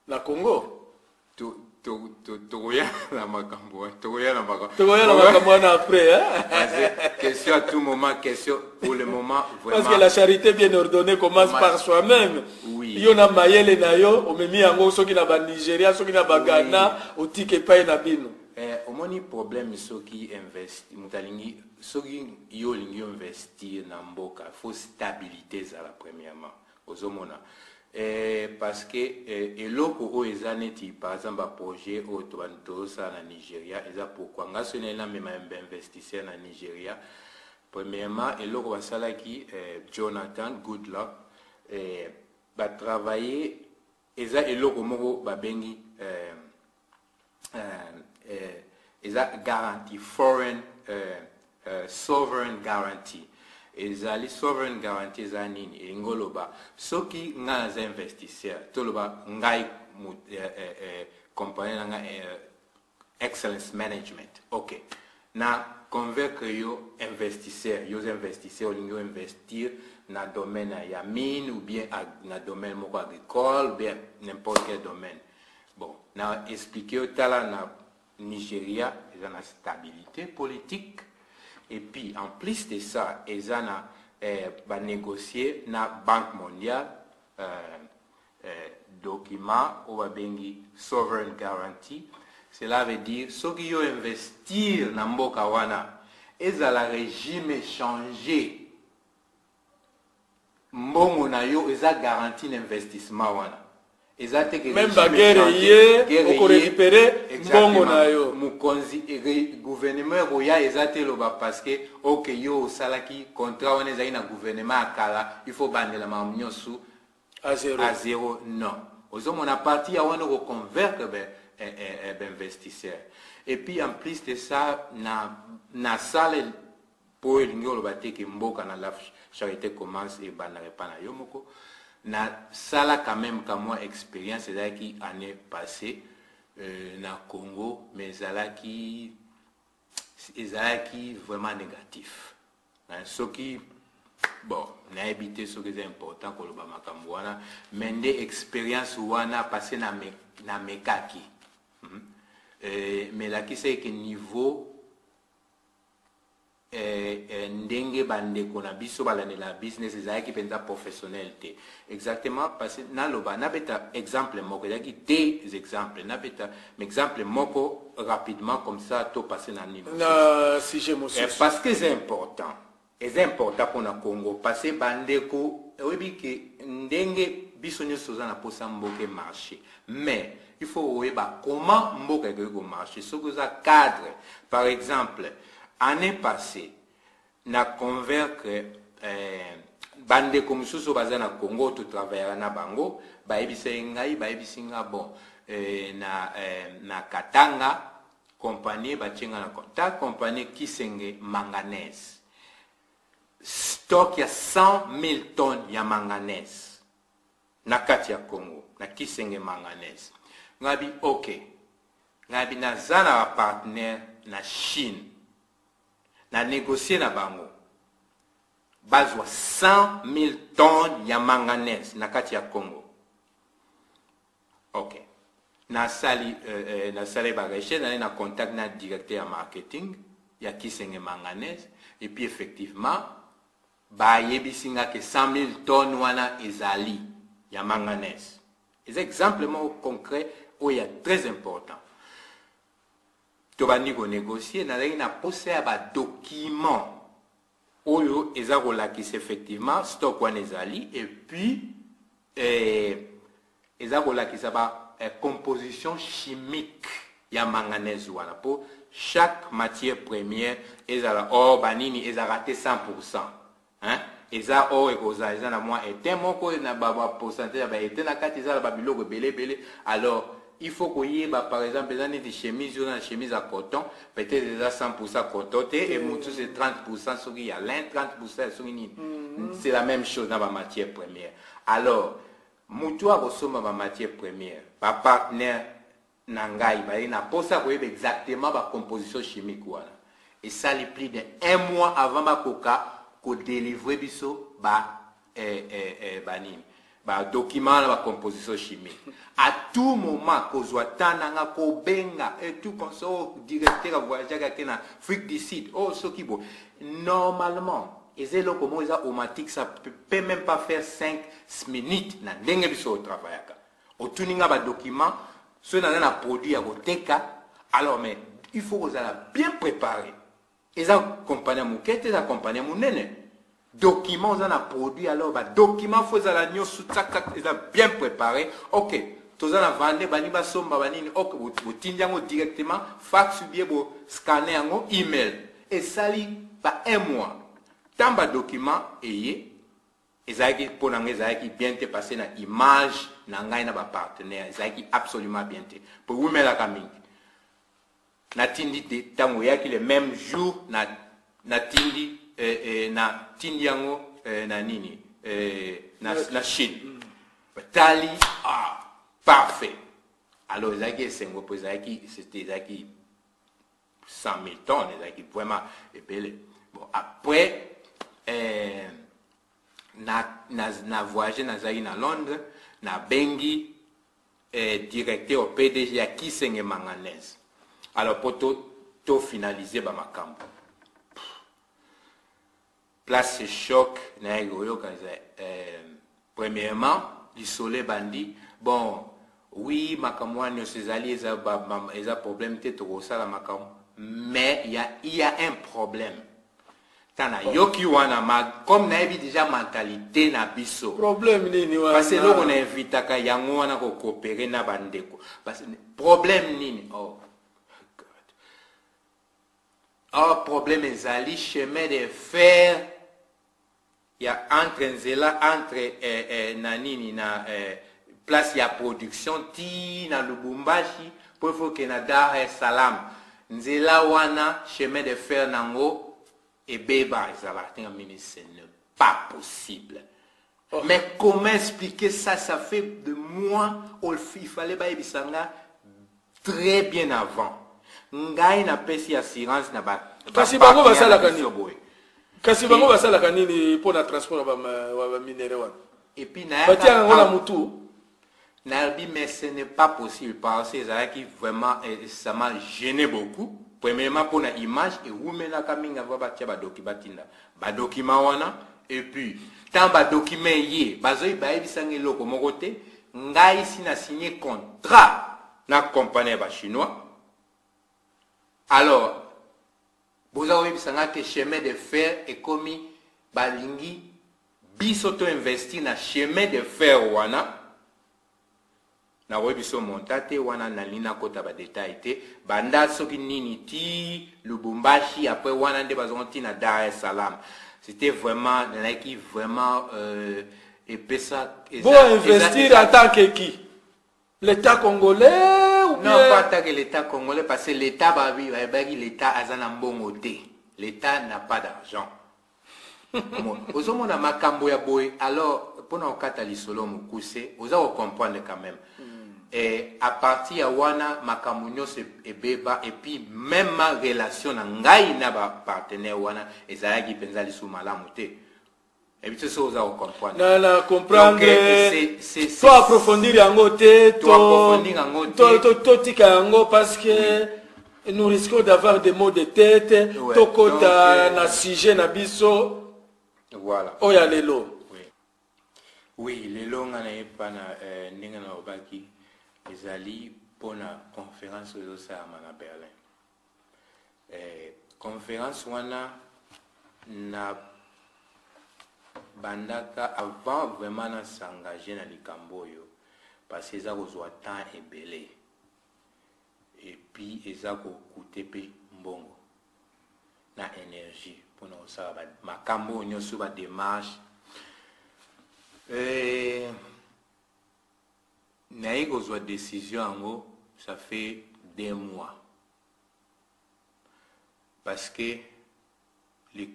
na Congo? Tokoya na makambo wana, tokoya na makambo. Tokoya na makambo wana après, hein? Parce que question à tout moment, question pour le moment vraiment. Parce que la charité bien ordonnée commence par soi-même. Oui. Yo na mayele na yo, omemi yango soki na banigeria, soki na baghana, otiki epai na bino. Omoni problème, soki investi, moto alingi, soki yo olingi investir na mboka, faut stabilité ezala premièrement. Ozomona, parce que eloko oyo eza neti, par exemple, baprojet oyo tozosala na Nigeria, eza pourquoi nga soki nali namema bainvestisseur na Nigeria. Premièrement, eloko basalaki, Jonathan Goodluck, batravaille, eza eloko moko babengi eza garantie foreign, sovereign guarantee. Ezali sovereign guarantee eza nini? Elingi oloba, soki ngai naza investisseur, toloba ngai compagnie na ngai, Excellence Management, ok, na convaincre yo investisseur, yo oza investisseur, olingi oinvestir na domaine ya mine ou bien na domaine moko agricole ou bien n'importe quel domaine. Bon, na expliquer yo, tala, na Nigeria eza na stabilité politique et puis en plus de ça eza na banégocier na Banque mondiale document oyo babengi sovereign guarantee. Cela veut dire, soki yo investir na mboka wana, ezala régime changer, mbongo na yo eza garantie na investissement wana. Eza te ke même baguerre ye, okorécupérer mbongo na yo. Mokonzi, gouvernement ekoya, eza te eloba parce que ok, yo osalaki contrat wana, ezalaki na gouvernement ya kala, il faut bandela makambo nyonso à zéro. À zéro, non. Ozomona, parti ya wana okoconvaincre bainvestisseur. Et puis en plus de ça, na sale mpo elingi oloba te ke mboka na la charité commence, ebandaka epa na yo moko. Nasala quand même ka mwa expérience, ezalaki année passée na Congo, mais ezalaki vraiment négatif. Soki, bon, nayebi te soki eza important koloba makambo wana, mais nde expérience wana passé na mekaki, Mais elakisaki ke niveau Eh, eh, ndenge bandeko na biso balandela business ezalaki mpenza professionnel te exactement, parce que naloba, nabeta exemple moko, ezalaki deux exemples, nabeta exemple moko rapidement, comme ça topasse na nini. Na sujet mosusu. Eh, parce que c'est important, eza important mpona Congo, parce que bandeko, oyebi ke ndenge biso nyonso toza na mposa mboka emarche, mais il faut oyeba comment mboka ekoki komarche soki oza cadre. Par exemple, année passée na convaincre bandeko mosusu oyo baza na Congo, totravaillaka na bango, bayebisaki ngai, bayebisi nga bon, na Katanga, compagnie batie nga na contact, compagnie Kisenge Manganèse, stock ya 100 000 tonnes ya manganèse na kati ya Congo, na Kisenge Manganèse. Ngai bi ok, ngai bi naza na bapartenaire na Chine, na négocie na bango, bazwa 100 000 tonnes ya manganèse na kati ya Congo. Ok, nasali barecherche, nali na contact na directeur ya marketing ya Kisenge Manganèse, et puis effectivement bayebisi nga ke 100 000 tonnes wana ezali ya manganèse. Eza exemple moko concret oyo ya très important. Tobandi konégocie, nazalaki na posa ya badocument oyo eza kolakisa effectivement stock wana ezali, et puis eza kolakisa ba composition chimique ya manganèse wana, mpo chaque matière première, ezala or, banini, ezalaka te 100, hein? Eza or, ekozala eza na mwa étain moko na bapourcentage ya baétain na kati, eza na babiloko ebele ebele. Alors il faut koyeba, par exemple, eza neti chemise oyo, na chemise ya coton, peut-être eza 100 coton te, e mosusu 30 soki ya lin, 30 ya soki nini. C'est la même chose na bamatière première. Alors motu akosomba bamatière première, bapartenaire na ngai baye na mposa koyeba exactement bacomposition chimique wana. Esali plus de un mois avant bakoka kodélivre biso ba banini, badocument na bacomposition chimique. À tout moment kozwa temps nanga kobenga et tout comme ça, oh, directeur avoyageaki, ake na Afrique du Sud, oh, soki boye. Normalement eza eloko moko eza automatique, ça peut même pas faire 5 minutes na ndenge biso otravaillaka. Otuni nga badocument, soki naza na produit ya koteka, alors mais il faut kozala bien préparé. Eza compagnie ya moke te, eza compagnie ya monene. Document, oza na produit, alors badocument faut ezala nyonso tak, eza bien préparé. Ok, toza na vande, bani basomba banini, ok, botindi yango directement fax ou bien boscanne yango, email. Esali ba un mois, ntango badocument eye, ezalaki mpo na ngai ezalaki bien te, parce na image na ngai na bapartenaire ezalaki absolument bien te, mpo ewumelaka mingi. Natindi te, ntango eyaki le même jour, natindi yango na nini, na Chine. Batali, ah, parfait. Alors ezalaki esengo, mpo ezalaki, c'était, ezalaki 100 000 tonnes, ezalaki vraiment ebele. Bon, après na voyage, nazalaki na Londres, nabengi directeur PDG ya Kisenge Manganèse, alors mpo tofinalize to bamakambo. Place choc nayaki koyoka eza premièrement lisolo ebandi: bon, oui, makambo wana nyonso ezali, eza problème te, tokosala makambo, mais il y a un problème. Ta nayoki wana ma, comme nayebi déjà mentalité na biso. Problème nini wana? Parce eloko na evitaka yango wana, kokopere na bandeko. Parce problème nini? Oh God, oh, problème ezali chemin de fer ya entre nzela entre na nini, na place ya production ti na Lubumbashi, mpo ifo ke na Dar es Salaam, nzela wana chemin de fer nango ebeba, ezalaka te. Mimi, ce n'est pas possible. Oh. Mais comment expliquer ça? Ça fait de mois, il fallait bayebisa nga très bien avant. Ngai napesi assurance na ba Kasi bango basalaka nini? Kasi bango basalaka nini mpo na transport ya baminerais wana? Et puis batia yango na mutu. Nayebi, mais ce n'est pas possible, parce que ezalaki vraiment, ça m'a gêné beaucoup. Premièrement, mpona image ewumelaka mingi avant batia badoki, batinda badocument wana. Et puis ntango badocument ye bazoi, bayebisanga eloko moko te. Ngai si na signé contrat na compagnie ya Bachinois. Alors boza koyebisa nga ke chemin de fer ekomi, balingi biso to investir na chemin de fer wana. Nakoyebi biso monta te wana, nalingi nakota badétail te. Banda soki nini ti Lubumbashi, après wana nde bazongo ti na Dar es Salaam. C'était vraiment, nalaki vraiment epesa. Bo investir en tant que qui? L'État congolais ou bien? Non, pas tant que l'État congolais, parce que l'État, bayebaki l'État aza na mbongo te. L'État n'a pas d'argent. Ozomona makambo ya boye. Alors, mpona kokata lisolo mokuse, oza kocomprendre quand même. Et à partir ya wana, makambo nyonso ebeba. Et puis même ma relation na ngai na bapartenaire wana ezalaki mpenza lisusu malamu te. Ebi te soki oza kocomprendre. Na comprendre. To approfondir yango te. To approfondir yango te. Totika yango parce que nous risquons d'avoir des maux de tête. Ouais. Tokota na sujet na biso. Voilà. Oyo ya lelo. Oui, lelo nga nayeba na ndenge nalobaki, ezali mpona conférence oyo ezosalama na Berlin. Conférence wana na bandaka avant vraiment na s'engage na likambo oyo, parce que eza kozwa temps ebele et puis eza kocoûter mpe mbongo na énergie mpona kosala makambo oyo nyonso, badémarche. Naye kozwa décision yango, ça fait 2 mois, parce que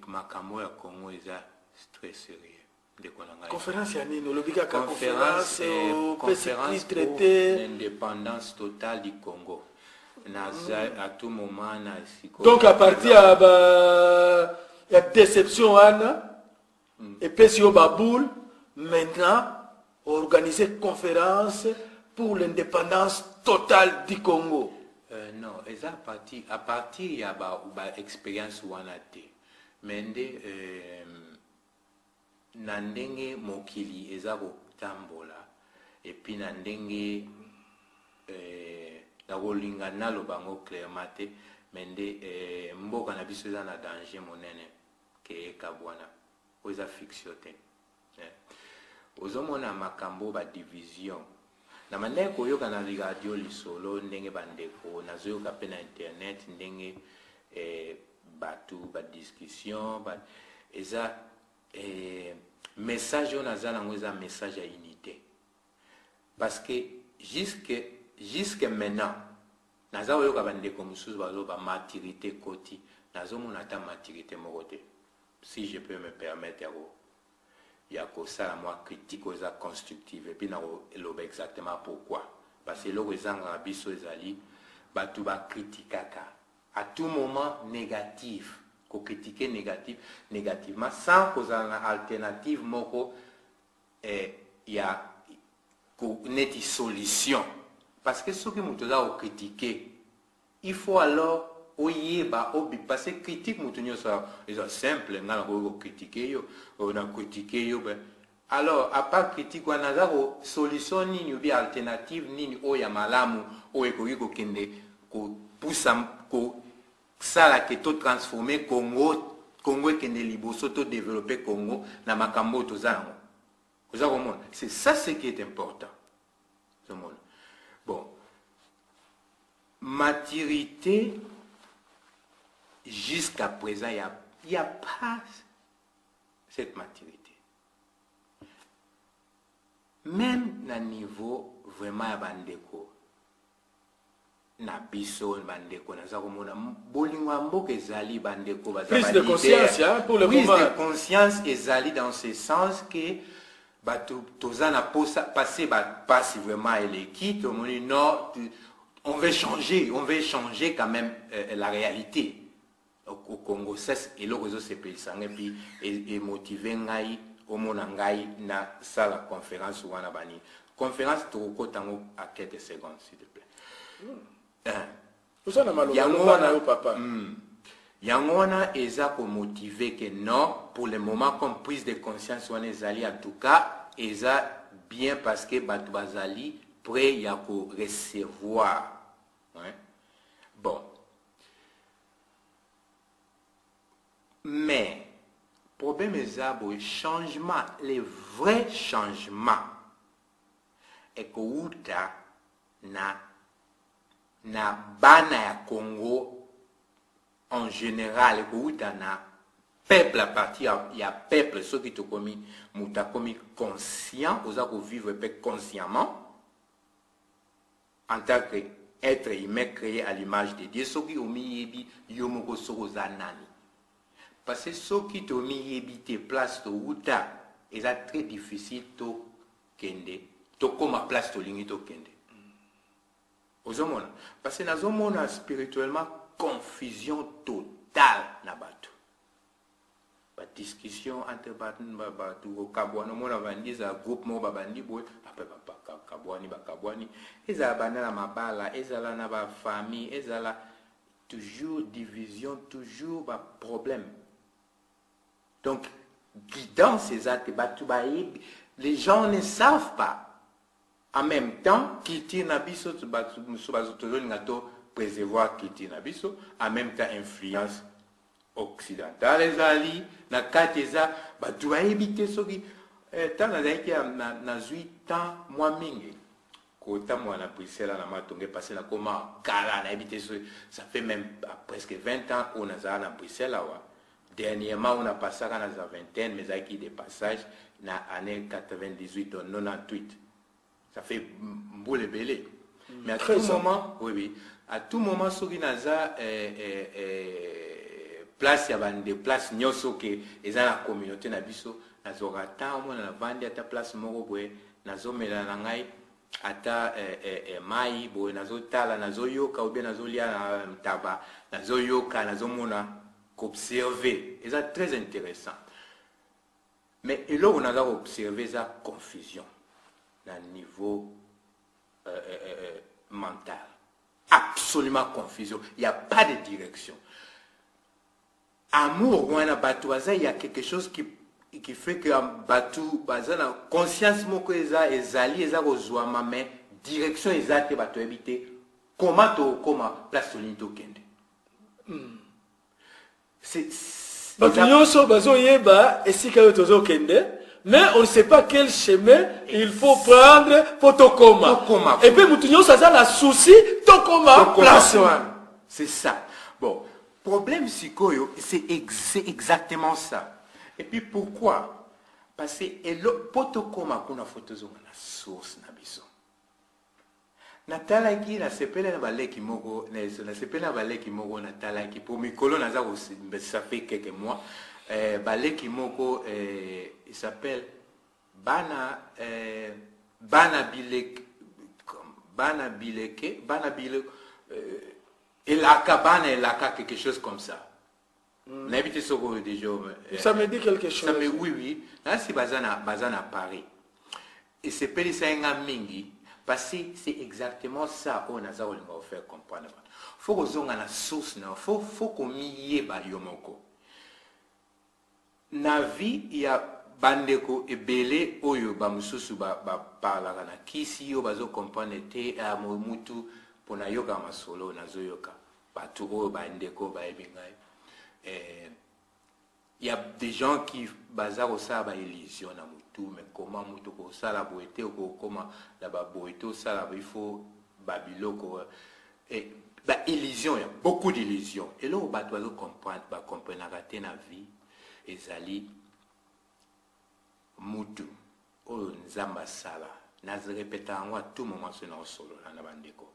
makambo ya Congo eza très sérieux, ndeko na ngai. Conférence ya nini? Olobi kaka conférence, opesi titre te. L'indépendance totale du Congo. Naza à tout moment na sikoyo. Donc à partir ya ba ya déception wana epesi yo baboule, maintenant organiser conférence pour l'indépendance totale du Congo? Non, eza à partir ya ba expérience wana te, mais nde na ndenge mokili eza kotambola et puis na ndenge nakolinga naloba yango clairement te, mais nde mboka na biso eza na danger monene ke ekabwana. Oyo eza fiction te. Ozomona makambo badivision na bandenge koyoka na radio lisolo, ndenge bandeko nazoyoka mpe na internet, ndenge bato badiscussion ba, eza message oyo naza nango eza message ya unité, parce que jusque maintenant naza koyoka bandeko mosusu bazoba maturité ekoti. Nazomona ata maturité moko te, si je peux me permettre ya kosala mwa critique oyo eza constructive. Et puis nakoloba exactement pourquoi, parce que eloko ezangaka biso ezali bato bakritikaka à tout moment négatif, kocritiquer négatif, négativement, sans kozala na alternative moko ya neti solution. Parce que soki moto aza kocritiquer, il faut alors oyeba obi, parce que critique moto nyonso eza simple. Ngai nakoki kocritiquer yo, na critiquer yo be. Alors, à part critique wana, aza ko solution nini obi alternative nini oyo ya malamu oyo ekoki kokende kopusa, kosala ke totransforme Congo, Congo ekende liboso, todévelopper Congo na makambo oyo toza yango? Oza komona, c'est ça ce qui est important. Ozomona, bon, maturité, jusqu'à présent, il y a pas cette maturité. Même na niveau vraiment ya bandeko na biso, bandeko naza komona bolingo ya mboka ezali, bandeko baza Prise de baleader. conscience, hein, pour le Prise moment. de conscience ezali dans ce sens que bato toza na posa passé, bapasi vraiment eleki, tomoni non, on veut changer, on veut changer quand même la réalité au Congo. Ça, eloko ezosepelisa ngai puis emotive ngai, omona ngai na sala conférence wana. Bani conférence, tokokota yango à quelques secondes, s'il te plaît. Un. Oza na maloba, Yango loba wana na yo, papa. Yango wana eza komotiver que non, pour le moment, comme prise de conscience wana ezali, en tout cas eza bien, parce que bato bazali prêt ya korecevoir, ouais. Bon, mais problème eza boye: changement, le vrai changement ekowuta na bana ya Congo en général, ekowuta na peuple, à partir ya peuple. Soki tokomi, moto akomi conscient, oza kovivre mpe consciemment en tant que être humain créé à l'image de Dieu, soki omiyebi yo moko, soki oza nani, parce que soki tomiyebi te place towuta, eza très difficile tokende, tokóma place tolingi tokende. Ozomona, parce que nazomona spirituellement confusion totale na bato, badiscussion entre bato, kokabwana. Omona bandi, ezala groupe moko, babandi boye, apres bakabwani, bakabwani. Ezala banda na mabala, ezala na bafamille, ezala toujours division, toujours baproblème. Donc guidance eza te, bato bayebi, les gens ne savent pas. En même temps, culture na biso, bato mosusu tozolinga to préservoir culture na biso, en même temps influence occidentale ezali na kati. Eza bato bayebi te. Soki ntango nazalaki, nazwi temps mwa mingi kotambola na Bruxelles, na Matonge, parce nakoma kala, nayebi te, ça fait même presque 20 ans oyo nazala na Bruxelles awa. Dernièrement oyo napasaka na za vingtaine, mais ezalaki de passage na année 98, donc 98, ça fait mbula ebele. Mais à tout moment, oui, à tout moment, soki naza place ya bande, place nyonso ke eza na communauté na biso, nazwaka temps, omona navandi ata place moko boye, nazomela na ngai ata mai boye, nazotala, nazoyoka, ou bien nazolia na ntaba, nazoyoka, nazomona, koobserve, eza très intéressant. Mais eloko naza koobserve eza confusion na niveau mental, absolument confusion, il y a pas de direction. Amour wana, bato baza, il y a quelque chose qui fait que bato baza na conscience moko, eza, ezali, eza kozwama, mais direction eza te. Bato yebi te comment tokokoma place tolingi tokende. Bato nyonso bazoyeba esika oyo tozokende, mais on ne sait pas quel chemin il faut prendre po tokoma. Et puis motu nyonso aza na souci tokoma place wana. C'est ça. Bon, problème sikoyo, c'est ex exactement ça. Et puis pourquoi? Parce que po tokoma kuna, faut tozonga na source na biso. Natalaki, nasepeli na baleki moko, nasepeli na baleki moko natalaki po mikolo naza, ça fait quelques mois, baleki moko, il s'appelle bana bileke, bana bileke, bana bileke, elaka, bana elaka, quelque chose comme ça. Nayebi te soki oyo déjà. Ça me dit quelque chose. Ça me, oui, nasi baza na Paris. Esepelisaki nga mingi parce que c'est exactement ça oyo naza kolinga kofaire comprendre bato. Faut kozonga na source na yo, faut komiyeba yo moko na vie ya bandeko ebele oyo bamosusu baparlaka na kisi oyo bazocomprendre te. Mutu mpo nayoka masolo, nazoyoka bato oyo, bandeko bayebi ngai, y a des gens qui baza kosala baillusion na motu. Mais comment motu kosala boye te, okokoma na baboye te, osala, il faut babiloko, baillusion, ya beaucoup d'illusion. Eloko bato bazocomprendre, bacomprenaka te na vie, ezali mutu oyo Nzambe asala. Nazorepeta yango à tout moment soki naosolola na bandeko: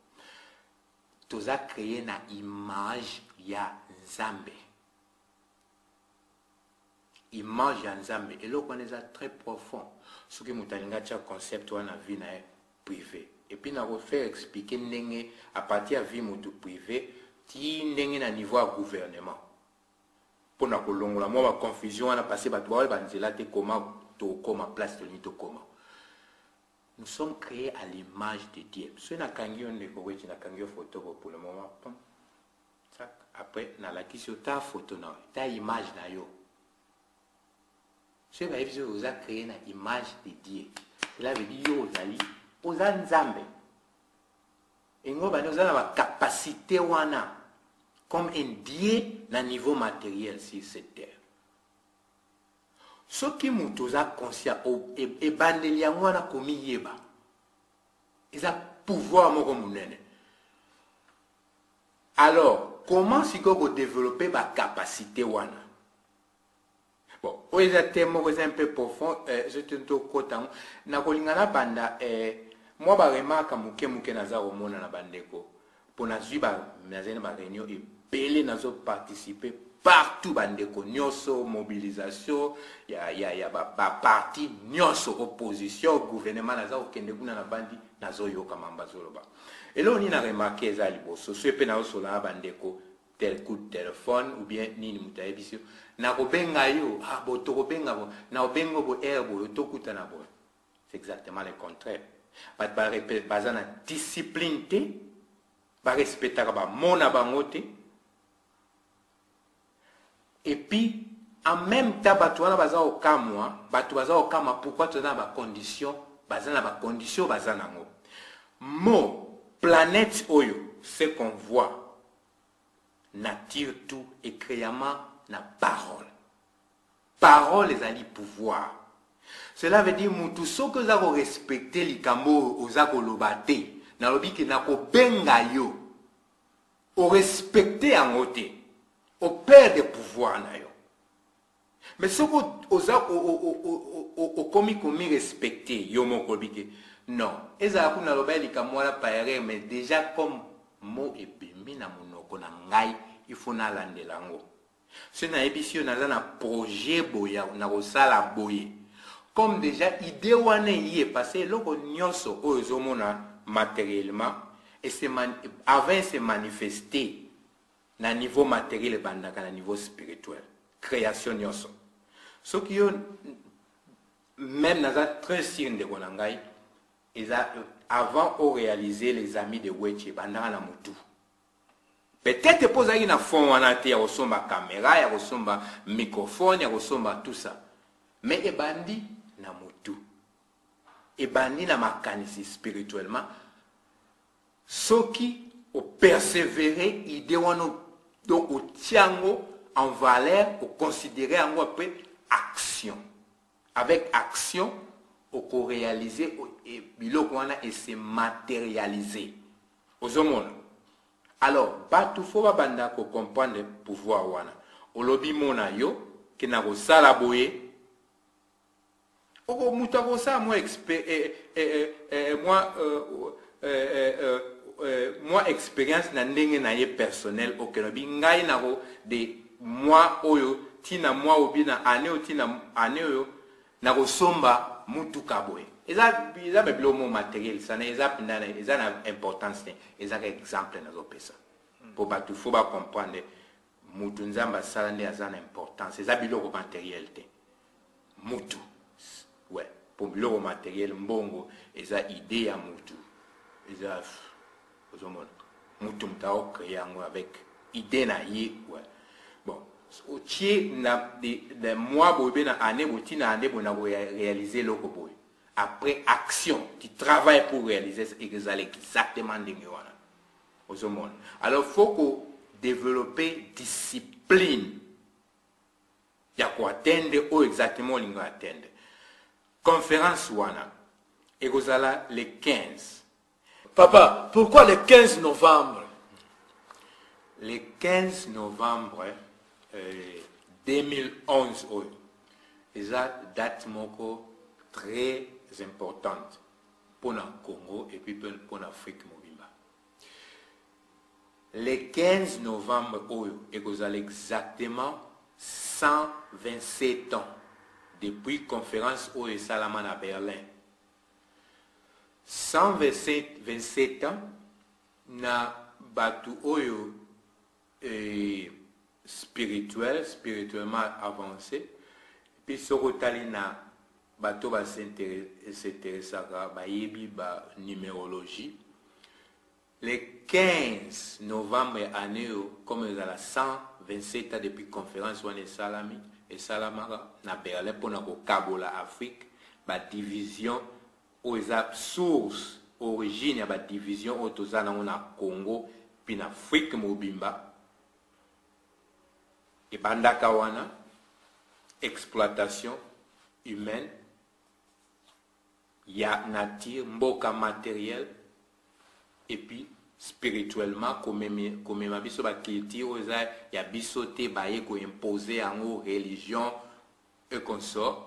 toza créé na image ya Nzambe, image ya Nzambe. Eloko wana eza très profond. Soki moto alingi atia concept wana na vie na ye privé, et puis nakofaire expliquer ndenge à partir ya vie moto privé ti ndenge na niveau ya gouvernement, mpona kolongola mwa baconfusion wana, parce bato baoyeba nzela te koma tokóma place tolingi tokóma. Nous sommes créés à l'image de Dieu. Soki nakangi yo, ndeko Weti, nakangi yo photo pour le moment. Après nalakisi yo ta photo na yo, ta image na yo. Soki bayebisi yo oza créé na image de Dieu, cela veut dire yo ozali, oza Nzambe. Engo bani oza na ba capacité wana comme un Dieu na niveau matériel sur cette terre. Soki moto oza conscient, ebandeli yango wana komiyeba eza pouvoir moko monene. Alors comment sikoyo kodévelopper bacapacité wana? Bon, oyo eza thème moko eza un peu profond, soki tokota yango, nakolinga nabanda mwa baremarque moke moke naza komona na bandeko, mpo nazwi, nazali na baréunion ebele, nazoparticipe partout, bandeko nyonso, mobilisation ya baparti ba nyonso, opposition, gouvernement, naza kokende kuna na bandi, nazoyoka mambo azoloba. Eloko nini na remarque eza liboso, soki mpe nazosola na bandeko, tel coup de téléphone ou bien nini, moto ayebisi yo nakobenga yo, ah bo tokobenga bo, nakobenga bo aire boye, tokutana boye, c'est exactement le contraire. Bato baza na discipline te, barespectaka bamona bango te. Et puis en même temps bato wana baza kokamwa, bato baza kokamwa pourquoi toza na bacondition, baza na bacondition baza nango. Mo planète oyo, ce qu'on voit, nature, tout ecréama na parole. Parole ezali pouvoir. Cela veut dire mutu soki oza korespecte likambo oyo oza koloba te, nalobi ke nakobenga yo, orespecte yango te, operdre pouvoir na yo. Mais soki oza okomi komi respecte yo moko, olobi ke non, ezala kuna naloba ya likambo wana par erreur, mais déjà comme mo ebimi na monoko na ngai, il faut nalandela yango. Soki nayebisi yo naza na projet boye, na kosala boye, comme déjà idée wana eye, parce eloko nyonso oyo ozomona matériellement, avant se manifester na niveau matériel, ebandaka na niveau spirituel. Création nyonso, soki yo même, naza très sûr, ndeko na ngai, eza avant oréaliser Les Amis de Wechi, ebandaka na motu. Peut-être mpo ozalaki na fond wana te ya kosomba caméra, ya kosomba microphone, ya kosomba tout ça, mais ebandi na motu, ebandi na makanisi spirituellement. Soki opersévérer idée wana, donc otia yango en valeur, oconsidérer yango, après action, avec action okoréaliser biloko wana ese matérialiser. Ozomona? Alors bato faut babanda kocomprendre pouvoir wana. Olobi mona yo ke na kosala boye, oko moto akosala mwa mwa mwa expérience na ndenge na ye personnel. Okende obi ngai nako de mwa oyo ntina mwa obi na année oyo, ntina année oyo nakosomba mutuka boye. Eza babiloko mo matériel sana, eza mpenza eza na importance te, ezaka exemple nazopesa mpo bato faut bacomprendre mutu Nzambe asala nde aza na importance. Eza biloko matériel te, mutu, ouais, mpo biloko matériel, mbongo eza idée ya mutu, eza, ozomona, mutu, moto aocréer yango avec idée na ye, ouais. Bon, otie na de mois boye mpe na année boye, ntina année boye na koréaliser eloko boye, après action, tu travailles pour réaliser, ezala exactement ndenge wana. Ozomona? Alors faut ko développer discipline ya koatteindre oyo exactement olingi atteindre. Conférence wana ekozala le 15. Papa, pourquoi le 15 novembre? Le 15 novembre 2011 oyo eza date moko très importante mpona Congo et puis mpona Afrique mobimba. Le 15 novembre oyo ekozala exactement 127 ans depuis conférence oyo esalama na Berlin. 127 27 ans na bato oyo spirituel, spirituellement avancé. Puis soki otali na bato basinteresaka, bayebi banumérologie. Le 15 novembre ya annee oyo, comme ezala 127 ans depuis conference wana esalami, esalamaka na Berlin pona kokabola Afrique, ba divisions oyo eza source, origine ya ba divisions oyo toza nango na Congo puis na Afrique mobimba, ebandaka wana, exploitation humaine ya nature, mboka materiel et puis spirituellement komema biso ba culture oyo eza ya biso te, baye ko imposer yango, religion et consort.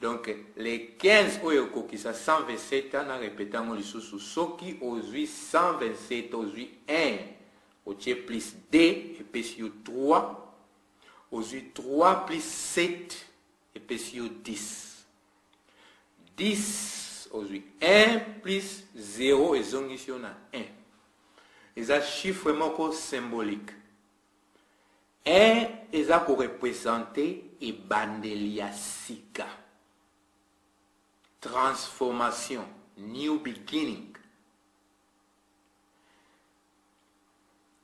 Donc les 15 oyo ekokisa 127 ans, na repete yango lisusu, soki ozwi 127, ozwi 1 otie plus 2 epesi yo 3, ozwi 3 plus 7 epesi yo 10. 10 ozwi 1 plus 0 ezongisi yo na 1. Eza chiffre moko symbolique. 1 eza ko representer ebandeli ya sika. Transformation, new beginning.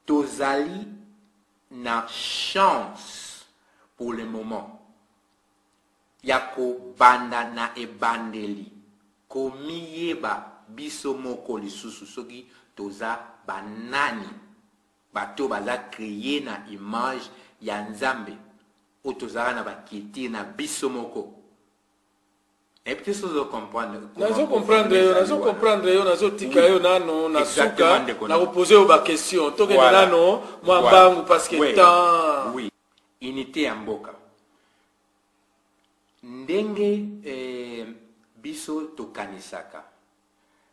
Tozali na chance pour le moment ya kobanda na ebandeli, komiyeba biso moko lisusu soki toza ba nani, bato oyo baza cree na image ya Nzambe, oyo tozalaka na ba culture na biso moko. Nayebi te soki ozo comprendre. Nazo comprendre yo, nazo comprendre yo, nazo tika yo nano na suka, na ko poser yo ba question. Tokende nano mwa mbangu parce que temps. Oui. Unité ya mboka. Ndenge eh, biso tokanisaka,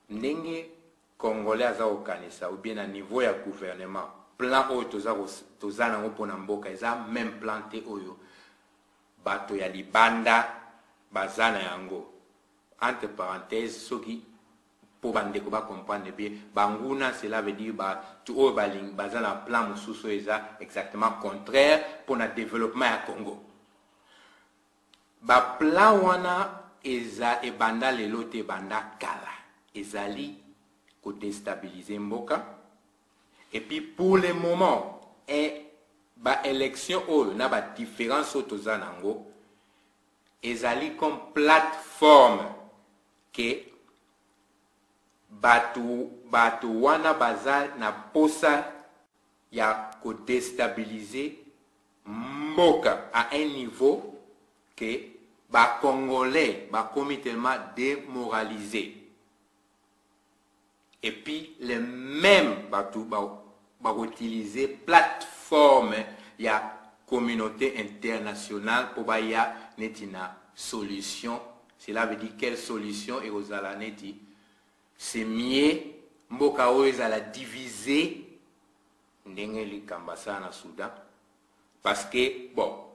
ndenge Congolais aza kokanisa ou bien na niveau ya gouvernement, plan oyo toza toza nango pona mboka eza meme plan te oyo bato ya libanda baza na yango. Entre parenthèses, soki po bandeko ba comprendre bien, banguna cela veut dire bato oyo balingi baza na plan mosusu oyo eza exactement contraire pona developpement ya Congo. Ba plan wana eza ebanda lelo te, ebanda kala. Ezali ko destabiliser mboka. Et puis pour le moment, eh, ba election oyo na ba difference oyo toza nango ezali comme plateforme que bato bato wana baza na posa ya ko destabiliser mboka à un niveau que ba congolais bakomi tellement demoraliser et puis les mêmes batu bako utiliser plateforme ya communauté internationale po baya neti na solution. Cela veut dire quelle solution ekozala neti c'est mieux mboka oyo ezala divise ndenge likambo asala na Soudan, parce que bon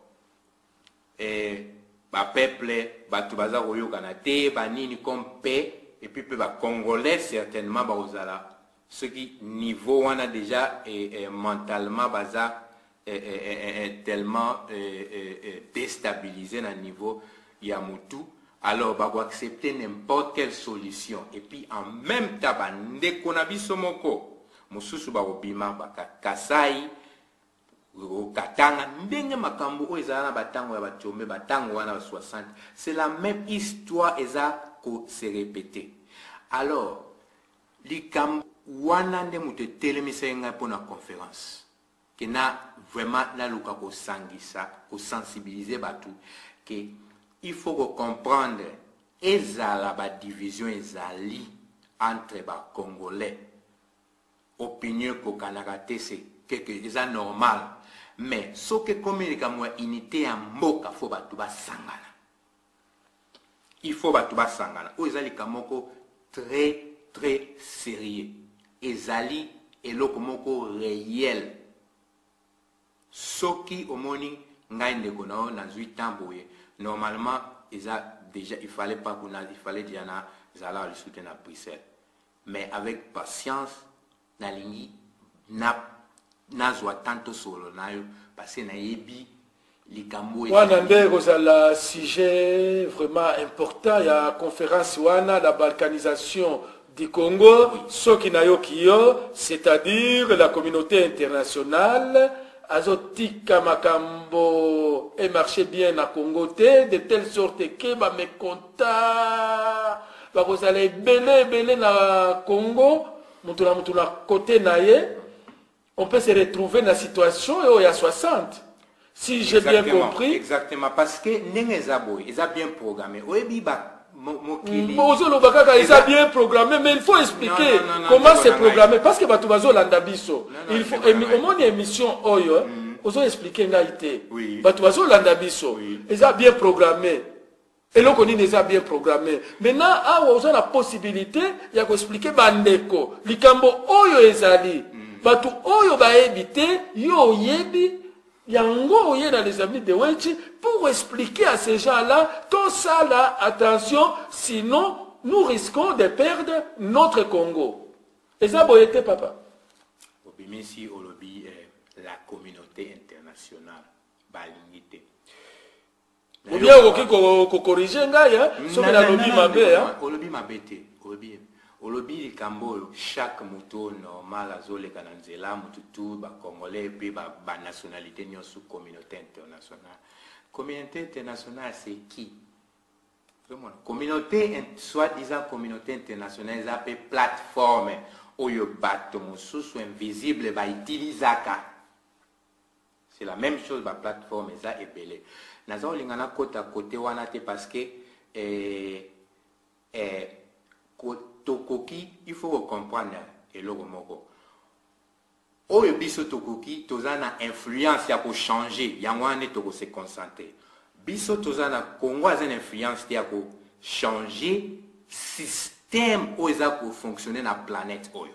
eh, ba peuple bato baza koyokana te banini comme paix, et puis pe ba congolais certainement bakozala soki niveau wana déjà eh, eh, mentalement baza eh, eh, eh, eh, tellement eh, eh, eh, déstabilisé na niveau ya mutu, alors bako accepter n'importe quelle solution. Et puis en même temps bandeko na biso moko mosusu bakobima baka Kasai Katanga, ndenge makambo oyo ezala na batango ya Batshombe, batango wana ba 60, c'est la même histoire eza ko se répéter. Alors likambo wana nde moto etelemisaki ngai mpo na conférence ke na vraiment naluka kosangisa, kosensibiliser bato ke il faut ko comprendre ezala ba division ezali entre ba congolais, opinion ekokanaka te, c'est quelque eza normal, mais soki ekomi likambo ya unité ya mboka, faut bato basangana, il faut bato basangana. Oyo eza likambo moko très très sérieux, ezali eloko moko réel. Soki omoni ngai ndeko na yo nazwi temps boye, normalement eza déjà il fallait pas kuna, il fallait déjà na zala lisusu te na Bruxelles, mais avec patience nalingi na nazwa temps tosolo na yo parce que nayebi likambo wana nde ekozala sujet vraiment important ya conférence wana, la balkanisation. Du Congo, soki nayoki yo, c'est-à-dire la communauté internationale azotika makambo e marche bien na Congo te, de telle sorte que ba mécontents bakozala ebele ebele na Congo, mutu na mutu na côté na ye. On peut se retrouver na situation oyo ya 60, si j'ai bien compris. Exactement, parce que ndenge eza boye, eza bien programmé. Oyebi ba mokili. Ozoloba kaka eza bien programmé, mais il faut expliquer. Non, non, non, comment ndeko c'est na ngai. programmé, parce que bato bazolanda biso. Non, non, Il faut ndeko na ngai. omoni émission oyo, ozo expliquer ngai te. Bato bazolanda biso. Eza bien programmé. Eloko nini eza bien programmé? Maintenant awa oza na possibilité ya koexpliquer bandeko likambo oyo ezali. Bato oyo bayebi te, yo oyebi yango, oye na Les Amis de Wetchi pour expliquer à ces gens-là: tosala attention, sinon nous risquons de perdre notre Congo. Eza boye te, papa? Obimisi, olobi la communauté internationale balingi te. Ou bien okoki kocorriger ngai, hein, soki nalobi mabe, hein. Olobi mabe te. Olobi likambo oyo chaque moto normal azoleka na nzela, motu tu, bacongolais mpe banationalité nyonso. Communauté internationale, communauté internationale, c'est qui? Ozomona communauté, soi-disant communauté internationale, eza mpe plateforme oyo bato mosusu invisible bautilisaka. C'est la même chose, baplateforme eza ebele. Naza kolinga nakota kote wana te, parce que tokoki, il faut kocomprendre eloko moko oyo biso tokoki, toza na influence ya kochanger yango wana nde tokose concentrer. Biso toza na Congo, aza na influence te ya kochanger système oyo eza kofonctionner na planète oyo.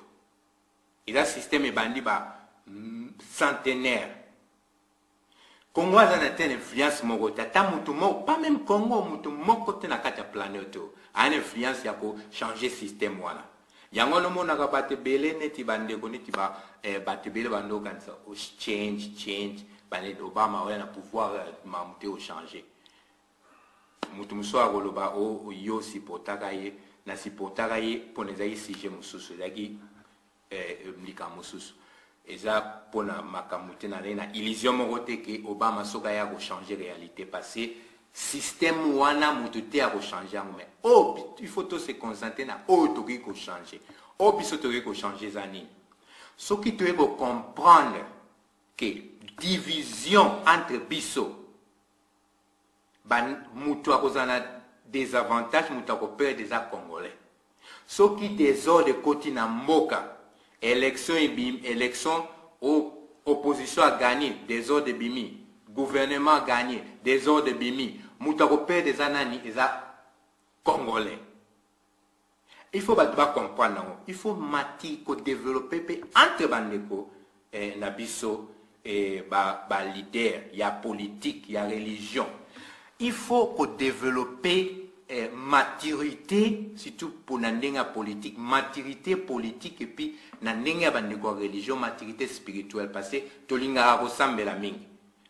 Eza système ebandi ba centenaire. Congo aza na te na influence moko te, ata motu moko, pas même Congo, motu moko te na kati ya planète oyo aya na influence ya kochanger système wana. Yango wana omonaka bato ebele neti bandeko neti bato ebele bandokanisa change change baneti Obama oya na pouvoir, mamu te ochanger. Motu mosusu akoloba o yo supportaka ye. Na supportaka ye mpona ezalaki sujet mosusu, ezalaki likambo mosusu, eza mpona makambo te. Nazali na illusion moko te ke Obama soki aya kochanger réalité, parce que système wana motu te akochanger yango. Mais oyo il faut tose concentrer na oyo tokoki kochanger. Oyo biso tokoki kochanger eza nini? Soki toyei kocomprendre ke division entre biso, moto akozala na désavantage, moto akoperdre eza Congolais. Soki désordre ekoti na mboka, élection ebimi, élection, opposition a gagné, désordre ebimi, gouvernement a gagné, désordre ebimi, moto akoperdre eza nani? Eza Congolais. Il faut bato bacomprendre yango. Il faut mati kodévelopper mpe entre bandeko na biso baleader ba ya politique, ya religion. Il faut kodévelopper maturité, surtout mpona ndenge ya politique, maturité politique, et puis na ndenge ya bandeko ya religion, maturité spirituelle, parce que tolingaka kosambela mingi,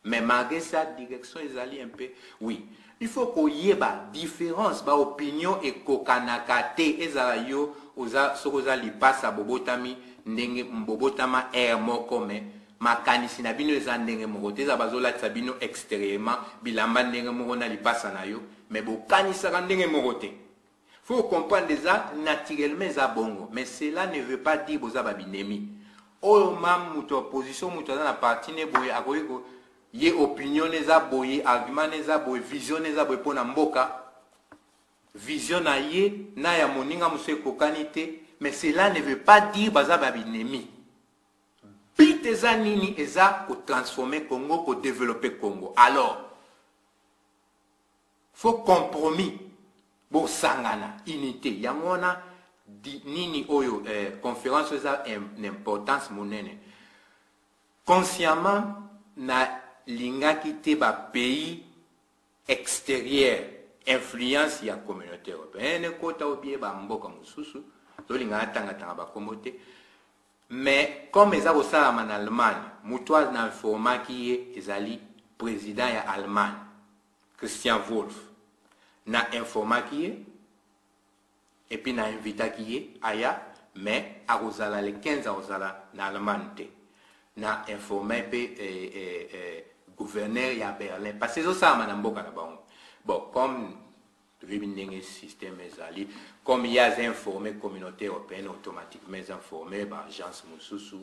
mais malgré ça direction ezali un peu. Oui, il faut koyeba différence, baopinion ekokanaka te. Ezala yo oza, soki oza lipasa, bobotami ndenge bobotama aire moko, mais makanisi na bino eza ndenge moko te. Eza bazolatisa bino extérieurement bilamba ndenge moko na lipasa na yo, mais bokanisaka ndenge moko te. Faut comprendre, eza naturellement, eza bongo, mais cela ne veut pas dire boza babinemi. Oyo ma moto opposition, moto aza na parti ne boye, akoki ye opinion eza boye, argument eza boye, vision eza boye mpo na mboka. Vision na ye na ya moninga mosusu ekokani te, mais cela ne veut pas dire baza babinemi. But eza nini? Eza kotransformer Congo, kodévelopper Congo. Alors faut compromis, bosangana, unité. Yango wana nini oyo conférence oyo eza na importance monene. Consciemment nalingaki te bapays extérieur, influence ya Communauté européenne ekota, obie bamboka mosusu, tolinga natangatanga bakombo te. Mais comme eza kosalama na Allemagne, moto na informaki ye ezali président ya Allemagne, Christian Wolf. Na informaki ye. Et puis na invitaki ye aya, mais akozala le 15, akozala na Allemagne te. Na informe mpe gouverneur ya Berlin, parce que ezosalama na mboka na bango. Bon, comme toyebi ndenge système ezali, comme ye aza informé communauté européenne, automatiquement eza informé baagence mosusu,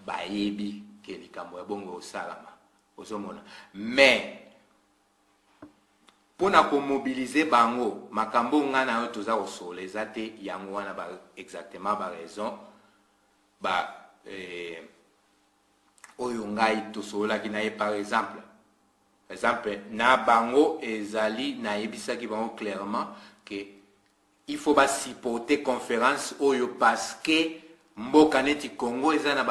bayebi ke likambo ya bongo osalama. Ozomona, mais mpona komobilize bango, makambo ngai na yo toza kosola eza te. Yango wana ba, exactement baraison ba oyo ngai tosololaki na ye. Par exemple na bango ezali, nayebisaki bango clairement ke il faut basupporter conférence oyo, parce que mboka neti Congo eza na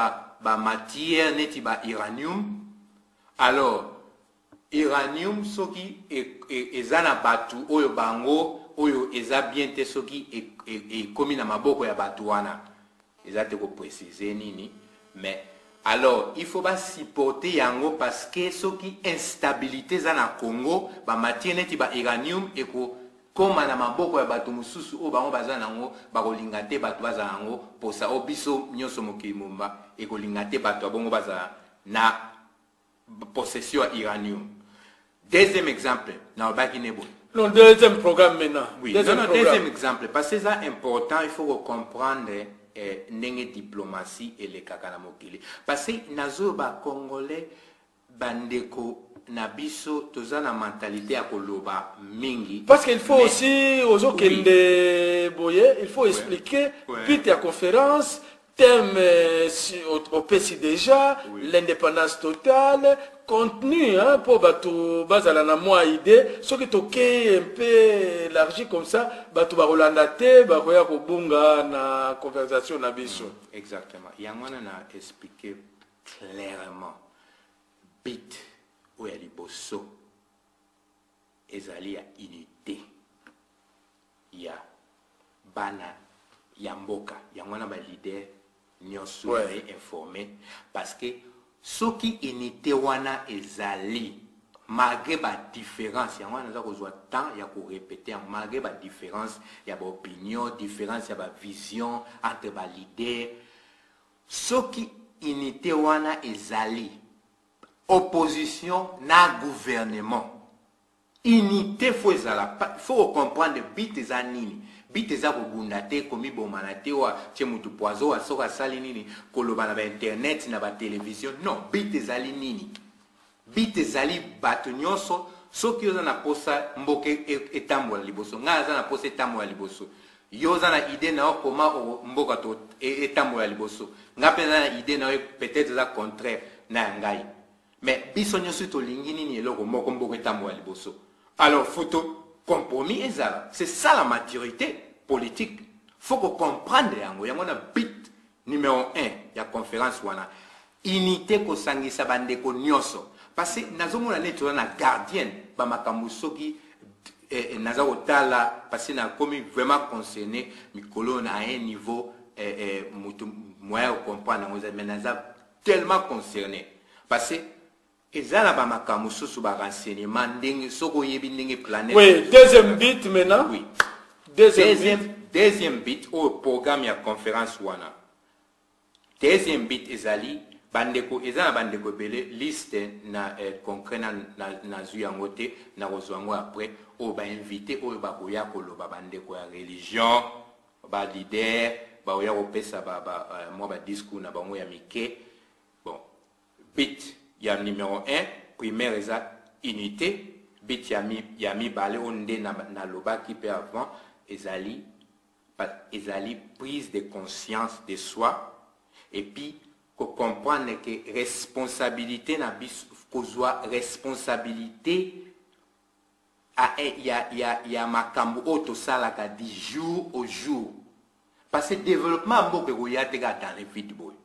bamatière ba neti ba uranium. Alors uranium, soki eza na bato oyo bango oyo eza bien te, soki ekomi na maboko ya bato wana, eza te koprécise nini, mais alors il faut basupporter yango, parce que soki instabilité eza na Congo, bamatière neti bauranium ekokóma na maboko ya bato mosusu oyo bango baza nango, bakolinga te bato bazala yango posa oyo biso nyonso mokili momba ekolinga te bato ya bongo bazala na possession ya uranium. Deuxième exemple, nalobaki ne boye. Non, deuxième programme maintenant. Oui, deuxième non, non, programme. Deuxième exemple, parce que c'est important, il faut comprendre ndenge diplomatie elekaka na mokili. Parce que nazoyo bacongolais, bandeko na biso, toza na mentalité ya koloba mingi. Parce qu'il faut aussi, ozokende boye, il faut expliquer, puis ya conférence, thème opesi déjà, l'indépendance totale, contenu, hein, pour bato bazala na mwa idée. Soki tokei un peu élargi comme ça, bato bakolanda te, bakoya kobunga na conversation na biso. Exactement, yango wana na expliquer clairement. But oyo ya liboso ezali ya unité ya bana ya mboka. Yango wana baleader nyonso baye informé, parce que soki unité wana ezali, malgré badifférence, yango wana naza kozwa temps ya korépéter yango, malgré badifférence ya baopinion, différence ya bavision entre baleader, soki unité wana ezali, opposition na gouvernement, unité faut ezala. Faut comprendre but eza nini. But eza kobunda te, komibomana te, wa tie mutu poison, wa soki asali nini, koloba na bainternet, na batelevizio. Non, but ezali nini? But ezali bato nyonso. Soki oza na posa mboka etambola liboso, ngai aza na posa etambola liboso, yo oza na idée na yo koma mboka to etambola liboso, ngai mpe naza na idée na yo, peut-être eza contraire na ya ngai, mais biso nyonso tolingi nini? Eloko moko, mboka etambola liboso. Alors faut to compromis ezala. C'est ça la maturité politique, faut kocomprendre yango. Yango na but numéro 1 ya conférence wana, unité, kosangisa bandeko nyonso, parce que nazomona neti oza na gardienne bamakambo. Soki naza kotala, parce que nakomi vraiment concerné mikolo na un niveau moto moyen ya kocomprendre yango eza, mais naza tellement concerné parce que eza na bamakambo mosusu, barenseignement, ndenge soki oyebi ndenge planète. Oui, deuxième but maintenant. Oui. Deuxième, deuxième, but. Deuxième but oyo programme ya conférence wana, deuxième but ezali bandeko, eza na bandeko ebele, liste na concret nazwi yango te, nakozwa yango après, oyo bainvité oyo bakoya koloba, bandeko ya religion, baleader bakoya kopesa mwa badiscours na bango ya mike. Bon, but ya numéro 1 primaire eza unité. But ya mibale, oyo nde nalobaki mpe avant, ezali prise de conscience de soi et puis kocomprendre ke responsabilité na biso, kozwa responsabilité ya makambo oyo tosalaka du jour au jour, parce que développement ya mboka ekoya te kaka dans le vide boye.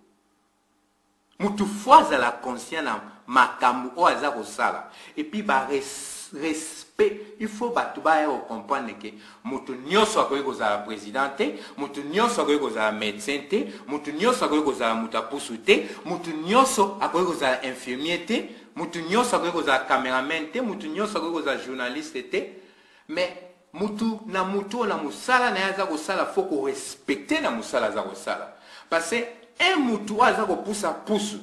Mutu faut azala conscient na makambo oyo aza kosala. Et puis barespect, il faut bato baya kocomprendre ke moto nyonso akoki kozala président te, moto nyonso akoki kozala médecin te, moto nyonso akoki kozala moto apusu te, moto nyonso akoki kozala infirmier te, moto nyonso akoki kozala cameraman te, moto nyonso akoki kozala journaliste te. Mais Mutu na mutu oyo na mosala na ye aza kosala, faut korespecter na mosala aza kosala, parce que un mutu oyo aza kopusa pusu,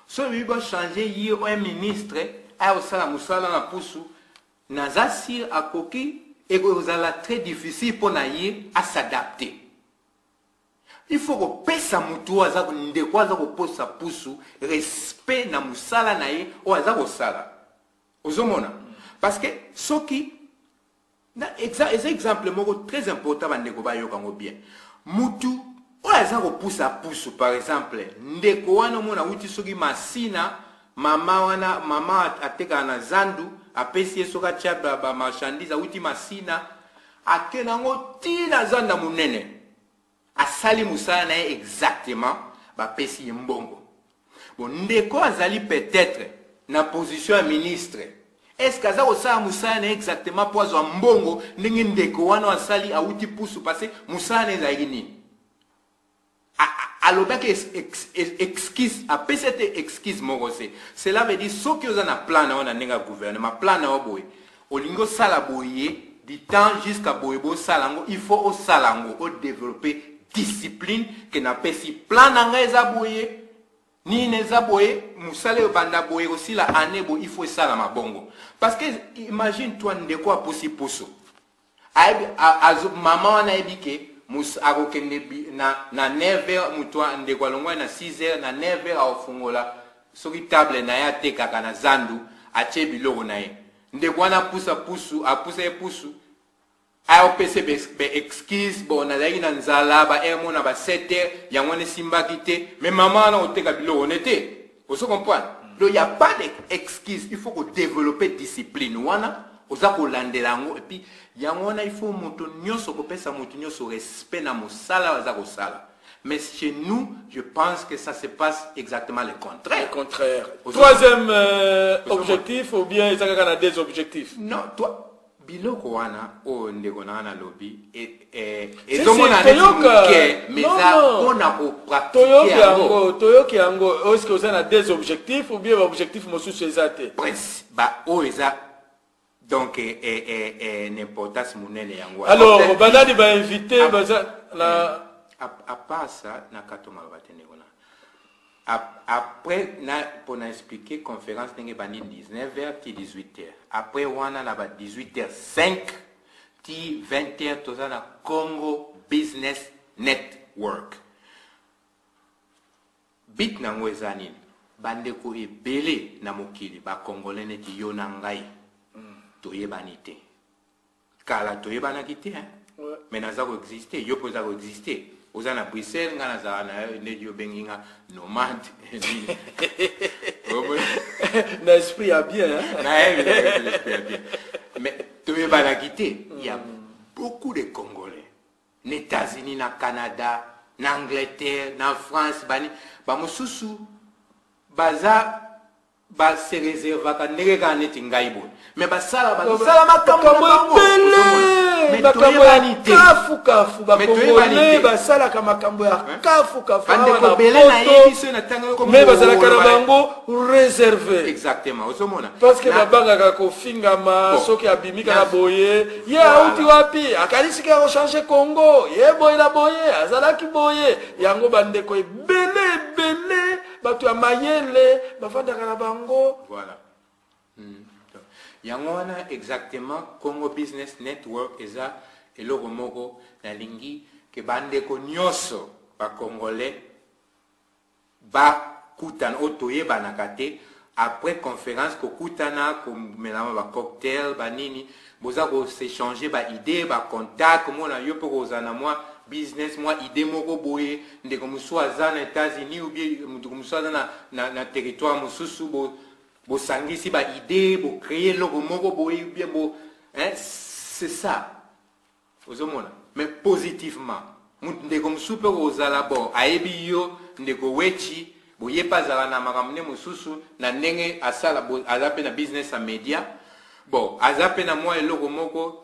soki oyebi bachange ye un ministre aya kosala mosala na pusu, naza sûr akoki, ekozala très difficile mpo na ye as'adapter. Il faut kopesa mutu oyo aza, ndeko aza koposa pusu, respect na mosala na ye oyo aza kosala. Ozomona, parce que soki na eza exemple moko très important, bandeko bayoka yango bien. Mutu oyo aza kopusa pusu, par exemple ndeko wana omona awuti soki Masina, mama wana, mama atekaka na zandu, apesi ye soki atia bamarchandise, awuti Masina, ake nango ntina zanda monene, asali mosala na ye exactement, bapesi ye mbongo. Bon, ndeko azali peut-être na position ya ministre, est ce que aza kosala mosala na ye exactement mpo azwa mbongo ndenge ndeko wana asali awuti pusu? Parce mosala na ezalaki nini? Alobaki excuse, apesi ete excuse moko se. Cela veut dire, soki oza na plan na yo na ndenge ya gouvernement, plan na yo boye, olingi osala boye du temps jusqu'à boye, bosala yango, il faut osala yango, odévelopper discipline ke napesi plan na ngai eza boye, nini eza boye, mosala oyo banda boye, kosila année boye, il faut esalama bongo. Parce que imagine toi, ndeko apusi pusu, ayebi, mama wana ayebi ke akokende na 9 heures, moto ndeko alongwani na 6 heures, na 9 heures akofungola soki table na ye atekaka na zandu, atie biloko na ye. Ndeko wana apusa pusu, apusa ye pusu, ayopesa baexcuse: bon, nazalaki na nzala, ba heure mo na ba 7 heures, yango wana esimbaki te. Mais mama wana oteka biloko ne te. Ozo comprendre? Donc il y a pas d'excuse, il faut kodévelopper discipline wana oza kolandela yango. Et puis yango wana, il faut moto nyonso kopesa moto nyonso respect na mosala oyo aza kosala. Mais chez nous, je pense que ça se passe exactement le contraire. Le contraire. Troisième objectif, ou bien eza kaka na deux objectifs? Non, toi, biloko wana oyo ndeko na nga nalobi, ezomona neti moke, mais eza mpona kopratiquer yango. Toyoki yango. Est-ce oza na deux objectifs ou bien baobjectif mosusu eza te? Prince, ba oyo eza donc na importance monene yango. Alors, banani bainvité baza na? À part ça, na kato maloba te, ndeko na. Après, na mpona expliquer conférence ndenge ebandi 19 h ti 18 h. Après wana, na ba 18 h 5 ti 20 h, toza na Congo Business Network. But nango eza nini? Bandeko ebele na mokili, bacongolais neti yo na ngai, toyebani te. Kala toyebanaki te, hein? Ouais. Mais naza koexiste, yo mpe oza koexiste, oza na Bruxelles, nga nazala na neti yo obengi nga nomade. Na esprit ya bien, hein? Nayebi na esprit ya bien, mais toyebanaki te. Il y a beaucoup de Congolais na États-Unis, na Canada, na Angleterre, na France. Bani bamosusu baza base réservaka ndenge kaka neti ngai boye, mais basala, bazosala makambo na bango. Ebele, makambo ya kafukafu. Bakongole basalaka makambo ya kafukafu. Bandeko ebele nayebi so na ntango. Mais bazalaka na bango réservé. Exactement, ozomona. Parce que babangaka kofingama. Soki abimi kaka boye, ye auti wapi, akanisi kaka kochange Congo, ye boye na boye, azalaki boye. Yango bandeko ebele ebele, bato ya mayele bafandaka na bango. Voilà. Yango wana exactement, Congo Business Network eza eloko moko nalingi ke bandeko nyonso bacongolais bakutana, oyo toyebanaka te. Après conférence, kokutana, komelama bacocktail, banini, boza kos'échanger baidée, bacontact. Komona yo mpe kozala na mwa business, mwa idée moko boye, ndeko mosusu aza na États-Unis ou bien ndeko mosusu aza na territoire mosusu, bosangisi baidée, bocréer eloko moko boye, bien bo, hein, c'est ça, ozomona. Mais positivement, ndeko mosusu mpe kozala bon, ayebi yo ndeko Wechi boye, mpe azala na makambo nde mosusu na ndenge asala, aza mpe na business ya média, bon, aza mpe na mwa eloko moko,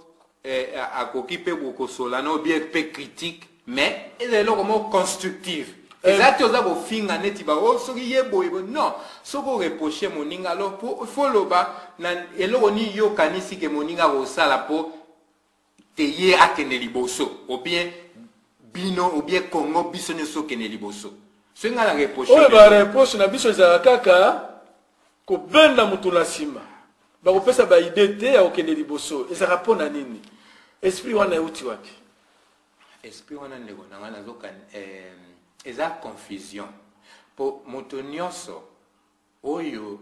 akoki mpe kosola na obie mpe critique, mais eza eloko moko constructive. Eza te oza kofinga neti ba o soki ye boye boye. Non, soki oreproche moninga, alors po faut loba na eloko nini yo okanisi ke moninga akosala mpo. te ye akende liboso ou bien bino ou bien Congo biso nyonso okende liboso. Soki ngai na reproche oyo ba reproche na biso ezalaka kaka kobenda moto na nsima, bakopesa ba idée te ya kokende liboso. Ezalaka mpo na nini? Esprit wana euti wapi? Esprit wana, ndeko na ngai, nazoka eza confusion, mpo moto nyonso oyo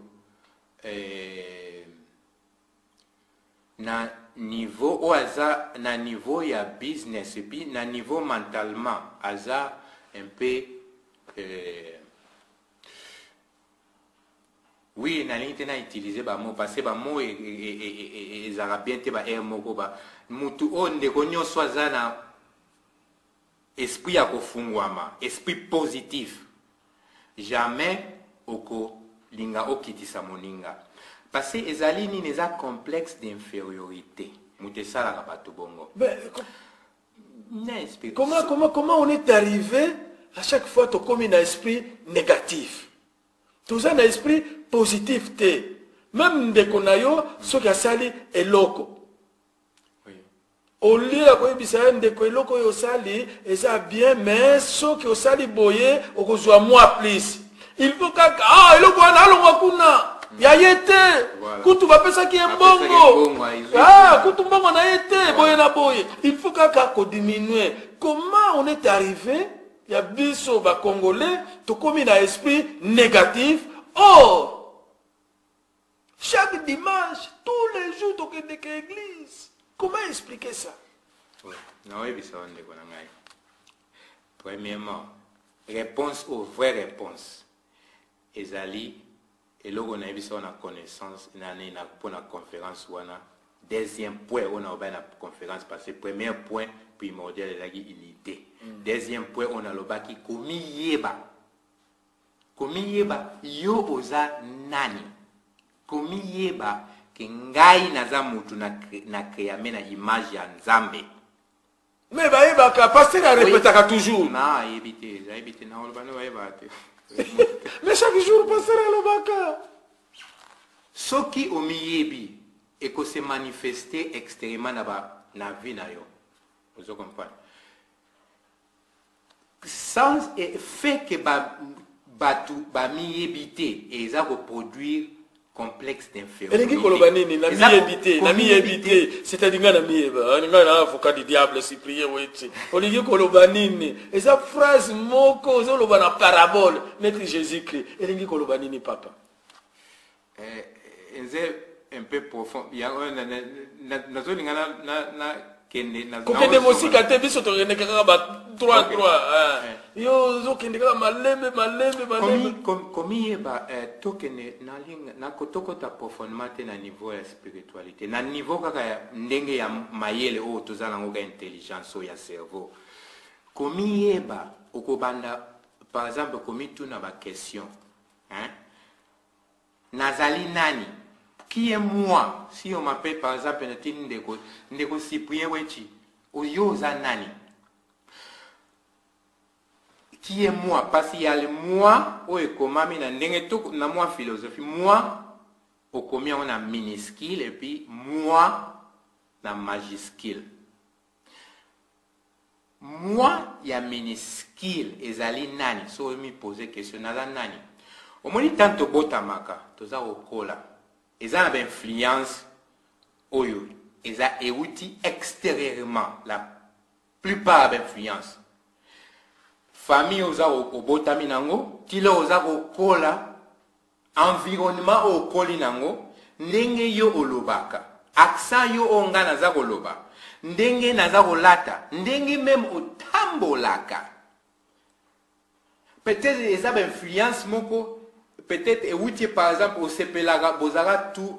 na niveau oyo aza na niveau ya business et puis na niveau mentalement aza un peu oui, nalingi te na utiliser bamo parce que bamo ezalaka bien te. Ba aire moko ba mutu oyo, ndeko nyonso aza na esprit ya kofungwama, esprit positif, jamais okolinga okitisa moninga, parce que ezali nini? Eza complexe d'infériorité moto esalaka bato bongo. Mais, na esprit comment on est arrivé à chaque fois tokomi na esprit négatif? Toza na esprit positif te. Même ndeko na yo, soki asali eloko, au lieu ya koyebisa ye: "Ndeko, eloko oyo osali eza bien, mais soki osali boye okozwa mwa plus", il faut kaka: "Ah, eloko wana, alongwa kuna, ya ye te." Kutu bapesaki ye Bapesaki mbongo. mbongo, azwi Ah, kuna. Kutu mbongo na ye te, boye na boye. Il faut kaka kodiminuer. Comment on est arrivé ya biso bacongolais tokomi na esprit négatif? Or chaque dimanche, tous les jours, tokendeka église. Comment expliquer ça? Oui, naoyebisa yo, ndeko na ngai. Premièrement, réponse au vraie réponse ezali eloko nayebisa yo na connaissance nani na mpo na conférence wana. Deuxième point oyo naobai na conférence, parce que premier point primordial ezalaki unité. Deuxième point oyo nalobaki, komiyeba. Komiyeba yo oza nani, komiyeba ke ngai naza mutu na créame na image ya Nzambe. Mais bayebaka, pasteur arépétaka toujours. Na ayebi te, ayebi te, nakoloba nde bayebaka te. Mais chaque jour pasteur alobaka. Soki omiyebi, ekose manifester extérieurement na vie na yo. Ozo comprendre? Sans fait que bato bamiyebi te, eza koproduire complexe d'infériorité. Elingi koloba nini, namiyebi te? Namiyebi te, c'est-à-dire ngai namiyeba, ngai na avocat du diable Cyprien Wetchi. Olingi koloba nini? Eza phrase moko ozoloba na parabole neti Jésus Christ. Elingi koloba nini, papa? Eza un peu profond yango nazolinga nakende. Kokende mosika te, biso tokende kaka ba 3 3. Yo ozokende kaka malembe malembe malembe. Komiyeba, tokende nalinga tokota profondément te na niveau ya spiritualité, na niveau kaka ya ndenge ya mayele oyo toza nango, ka intelligence oyo ya cerveau. Komiyeba, okobanda par exemple komituna baquestion, hein? Nazali nani? Qui est moi? Si on m'appelle par exemple, natini ndeko Cyprien Wetchi, oyo oza nani? Qui est moi? Parce qu'il y a le moi oyo ekomami na ndenge to na mwa philosophie. Moi okomi yango na minuscule et puis moi na majuscule. Moi ya minuscule ezali nani? So oyo mipose question: naza nani? Omoni, ntango tobotamaka, toza kokola, eza na bainfluence oyo eza euti extérieurement. La plupart ya bainfluence, famille oza obotami nango, tila oza kokola, environnement oyo okoli nango, ndenge yo olobaka, accent yo oyo ngai naza koloba, ndenge naza kolata, ndenge même otambolaka, peut-être eza bainfluence moko, peut-être euti par exemple osepelaka, bozalaka tout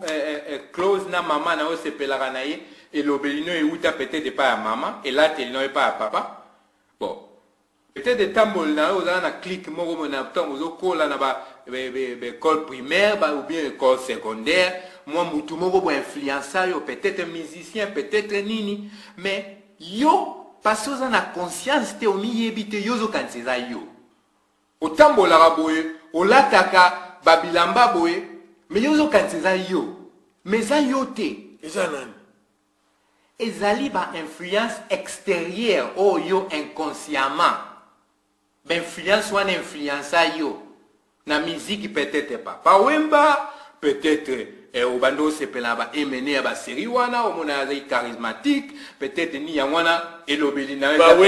close na mama na yo, osepelaka na ye, elobeli no euta peut-être epai ya mama, elateli no epai ya papa. Bon, peut-être etamboli na yo, ozala na clique moko boye na ntango ozokola na baécole primaire ou bien école secondaire, mwa mutu moko boye influença yo, peut-être musicien, peut-être nini. Mais yo, parce oza na conscience te, omiyebi te, yo ozokanisa eza yo otambolaka boye, olataka babilamba boye, mais yo ozokanisa eza yo, mais eza yo te. Eza nani? Ezali ba influence extérieure oyo yo inconsciemment ba influence wana influença yo na musique peut-etre papa wemba peut-etre eh, obandi osepela na ba emene ya ba série wana omona azali charismatique peut-etre ni yango wana elobeli na yo eza Ba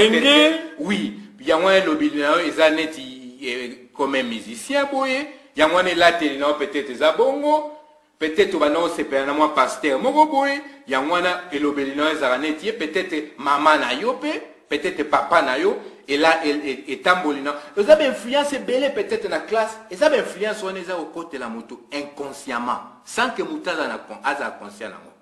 oui yango wana elobeli na yo eza neti eh, comme un musicien boye yango wana elateli na yo peut-être eza bongo. Peut-etre obanda kosepela na mwa pasteur moko boye, yango wana elobeli na yo ezalaka neti ye, peut-etre mama na yo mpe, peut-etre papa na yo, ela, etamboli na yo. Eza ba influence ebele peut-etre na classe, eza ba influence wana eza kokotela moto inconsciemment, sans que moto azala azala conscient nango.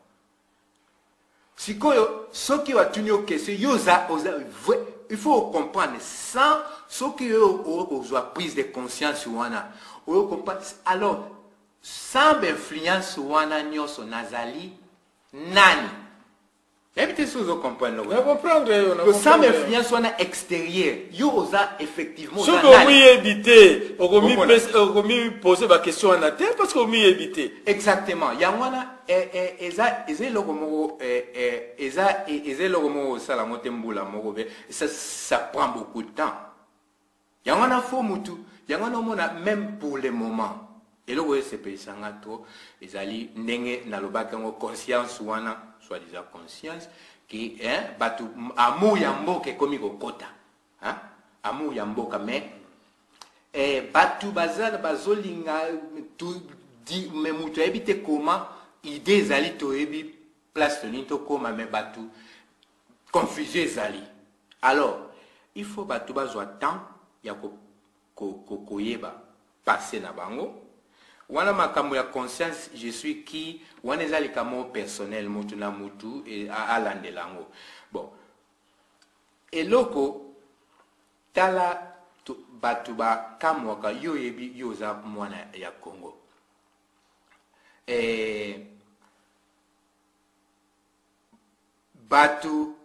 Sikoyo soki batuni yo question, yo oza, oza vrai, il faut comprendre sans soki yo okozwa prise de conscience wana, oyo comprendre alors sans ba-influence wana nyonso nazali nani? Nayebi te soki ozo comprendre Na comprendre yo, na Sans comprendre yo. ba-influence wana extérieure, yo oza effectivement oza Soki nani? omiyebi te, Omona. okomi poser ba question wana te parce que omiyebi te. Exactement. Yango wana eza, eza eloko moko, eza, eza eloko moko osala yango te mbula moko be. Ça, ça prend beaucoup de temps. Yango wana fo mutu, yango wana omona même pour le moment. Eloko oyo esepelisa nga trop ezali ndenge nalobaki yango conscience wana, soi-disant conscience qui, hein, bato amour ya mboka ekomi kokota, hein, amour ya mboka, mais bato baza bazolinga tu, di, mais moto ayebi te comment idée ezali, toyebi place tolingi tokóma, mais bato confusion ezali. Alors il faut bato bazwa temps ya koyeba passé na bango. Wana makambo ya conscience, je suis qui, wana eza likambo personnel, motu na motu alandela yango. Bon, eloko tala bato bakamwaka, yo oyebi, yo oza mwana ya Congo. Bato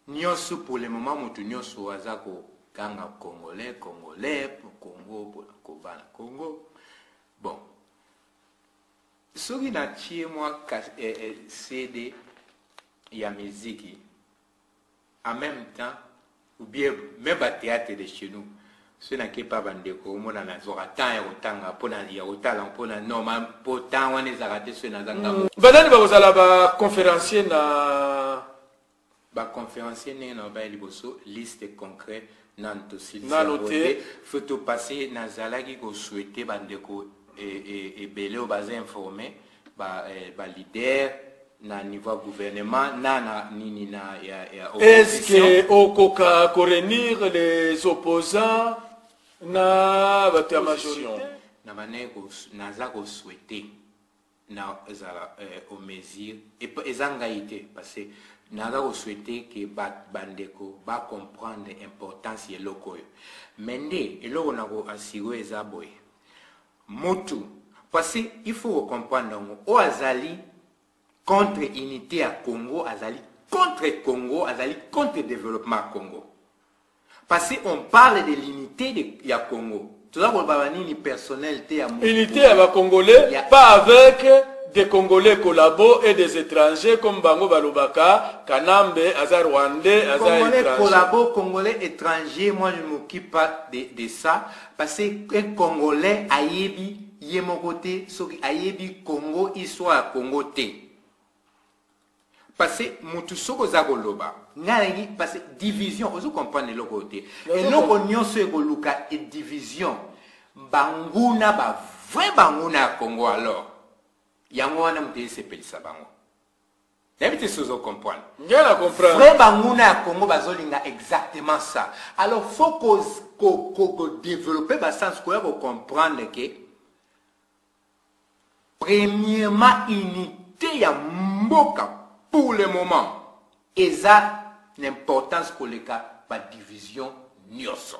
nyonso pour le moment, motu nyonso aza kokanga Congolais, Congolais, Congo, mpona kobana Congo. Bon, soki natie mwa CD ya miziki en même temps, ou bien même ba théâtre de chez nous, soki nake pa bandeko, omona nazwaka temps ya kotanga mpona ya kotala mpona normal, mpo temps wana ezalaka te soki naza ngambo. Banani bakozala ba conférencier na Ba conférencier, ndenge na babaya liboso, liste concret nanu tosilisi Nanu yango te. te. Faut topase. Nazalaki kosouhaiter bandeko ebele oyo baza informé, baleader na niveau ya gouvernement na nini na ya Est-ce opposition. que okoka koréunir les opposants na bato ya majorité? Na bandenge naza kosouhaiter na ezala au mesure eza ngai te, parce que naza kosouhaiter ke bandeko bacomprendre importance ya eloko oyo. Mais nde eloko na koassurer eza boye, motu, parce que il faut kocomprendre yango, oyo azali contre unité ya Congo azali contre Congo, azali contre développement ya Congo, parce que on parle de l'unité ya Congo, toza koloba banini personnel te ya motu. Unité ya bacongolais, pas avec des Congolais collabos et des étrangers comme bango balobaka Kanambe aza rwandais, aza Congolais étranger. Collabo, Congolais étranger, moi je ne m'occupe pas de ça, parce que un Congolais ayebi ye moko te soki ayebi Congo, histoire ya Congo te. Parce que mutu soki oza koloba ngai nalingi, parce que division, ozo comprendre eloko oyo te. Eloko nyonso ekoluka e division, banguna, ba vrai banguna ya Congo, alors yango wana moto esepelisa bango. Nayebi te soki ozo comprendre. Ngai na comprendre. Vrai banguna ya Congo bazolinga exactement ça. Alors faut kodévelopper basens, koya kocomprendre ke premièrement unité ya mboka pour le moment eza na importance koleka badivision nyonso,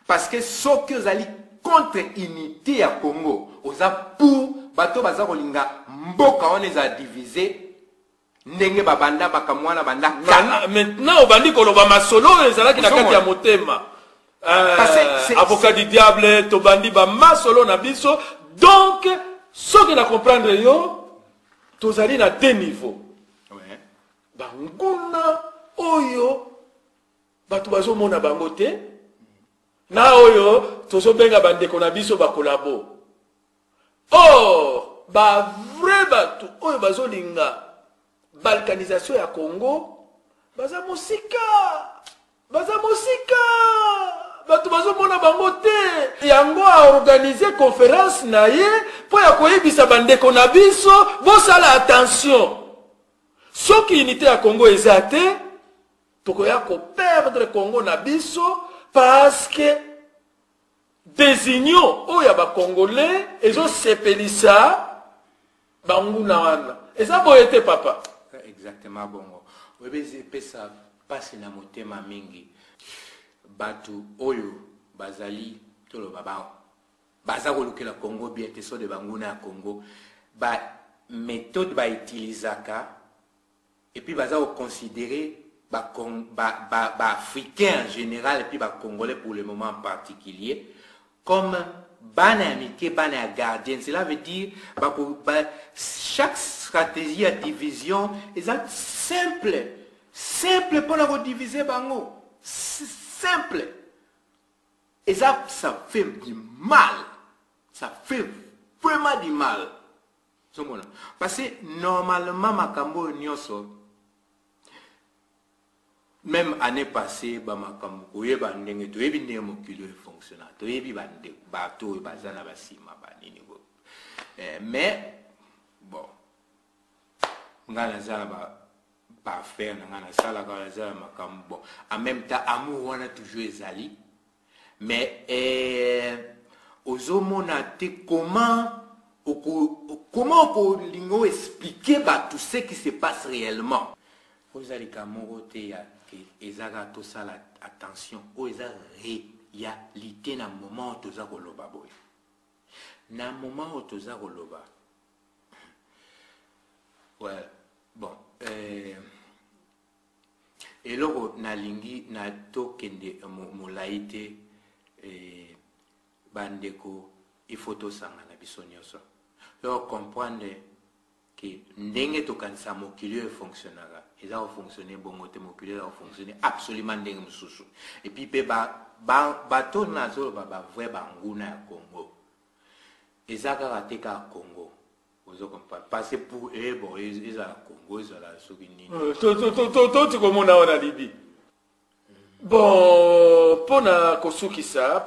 parce que soki ozali contre unité ya Congo, oza pour bato baza kolinga mboka wana ezala divise ndenge babanda makambo wana banda kala. Maintenant obandi koloba masolo oyo ezalaki na kati ya Ozomona. motema. Parce que Avocat du diable, tobandi bamasolo na biso. Donc soki na comprendre yo, tozali na deux niveaux. Banguna oyo bato bazomona bango te, na oyo tozobenga bandeko na biso bakolabo. Or ba vrai bato oyo bazolinga balkanisation ya Congo baza mosika, baza mosika, bato bazomona bango te. Yango aorganize conférence na ye mpo ya koyebisa bandeko na biso bosala attention, soki unité ya Congo eza te, tokoya koperdre Congo na biso, parce que désunion oyo ya bacongolais ezosepelisa banguna wana. Eza boye te, papa? Exactement bongo. Oyebi, epesa mpasi na motema mingi. Bato oyo bazali, toloba, baza kolukela Congo bien te, so de banguna ya Congo, baméthode bautilisaka, et puis baza koconsidérer baafricain ba, ba, en général et puis bacongolais pour le moment en particulier comme bana ya mike, bana ya gardien. Cela veut dire chaque stratégie ya division eza simple simple mpona kodivise bango, simple eza. Ça fait du mal, ça fait vraiment du mal. Ozomona, parce que normalement makambo oyo nyonso, même année passée, bamakambo koyeba ndenge toyebi ndenge mokili oyo efonctionna, toyebi bato oyo baza na basima banini. Mais bon, ngai naza na baaffaire na ngai nasalaka, naza na makambo. Bon, en même temps amour wana toujours ezali, mais ozomona te comment okolinga oexpliquer bato ce qui se passe réellement. Oyo eza likambo moko te ya eza kaka tosala attention. Oyo eza réalité na moment oyo toza koloba boye, na moment oyo toza koloba. Ouais, bon, eloko nalingi na tokende molai te, bandeko, il faut tosangana biso nyonso to comprendre ke ndenge tokanisa mokili oyo efonctionnaka eza kofonctionne bongo te. Mokili oyo eza kofonctionne absolument ndenge mosusu. Et puis mpe bato nazoloba, bavrai banguna ya Congo eza kaka te kaka Congo. Ozo comprendre? Parce que pour bon, ezala Congo, ezala soki nini. Toti komona wana Libi. Bon, mpona kosukisa,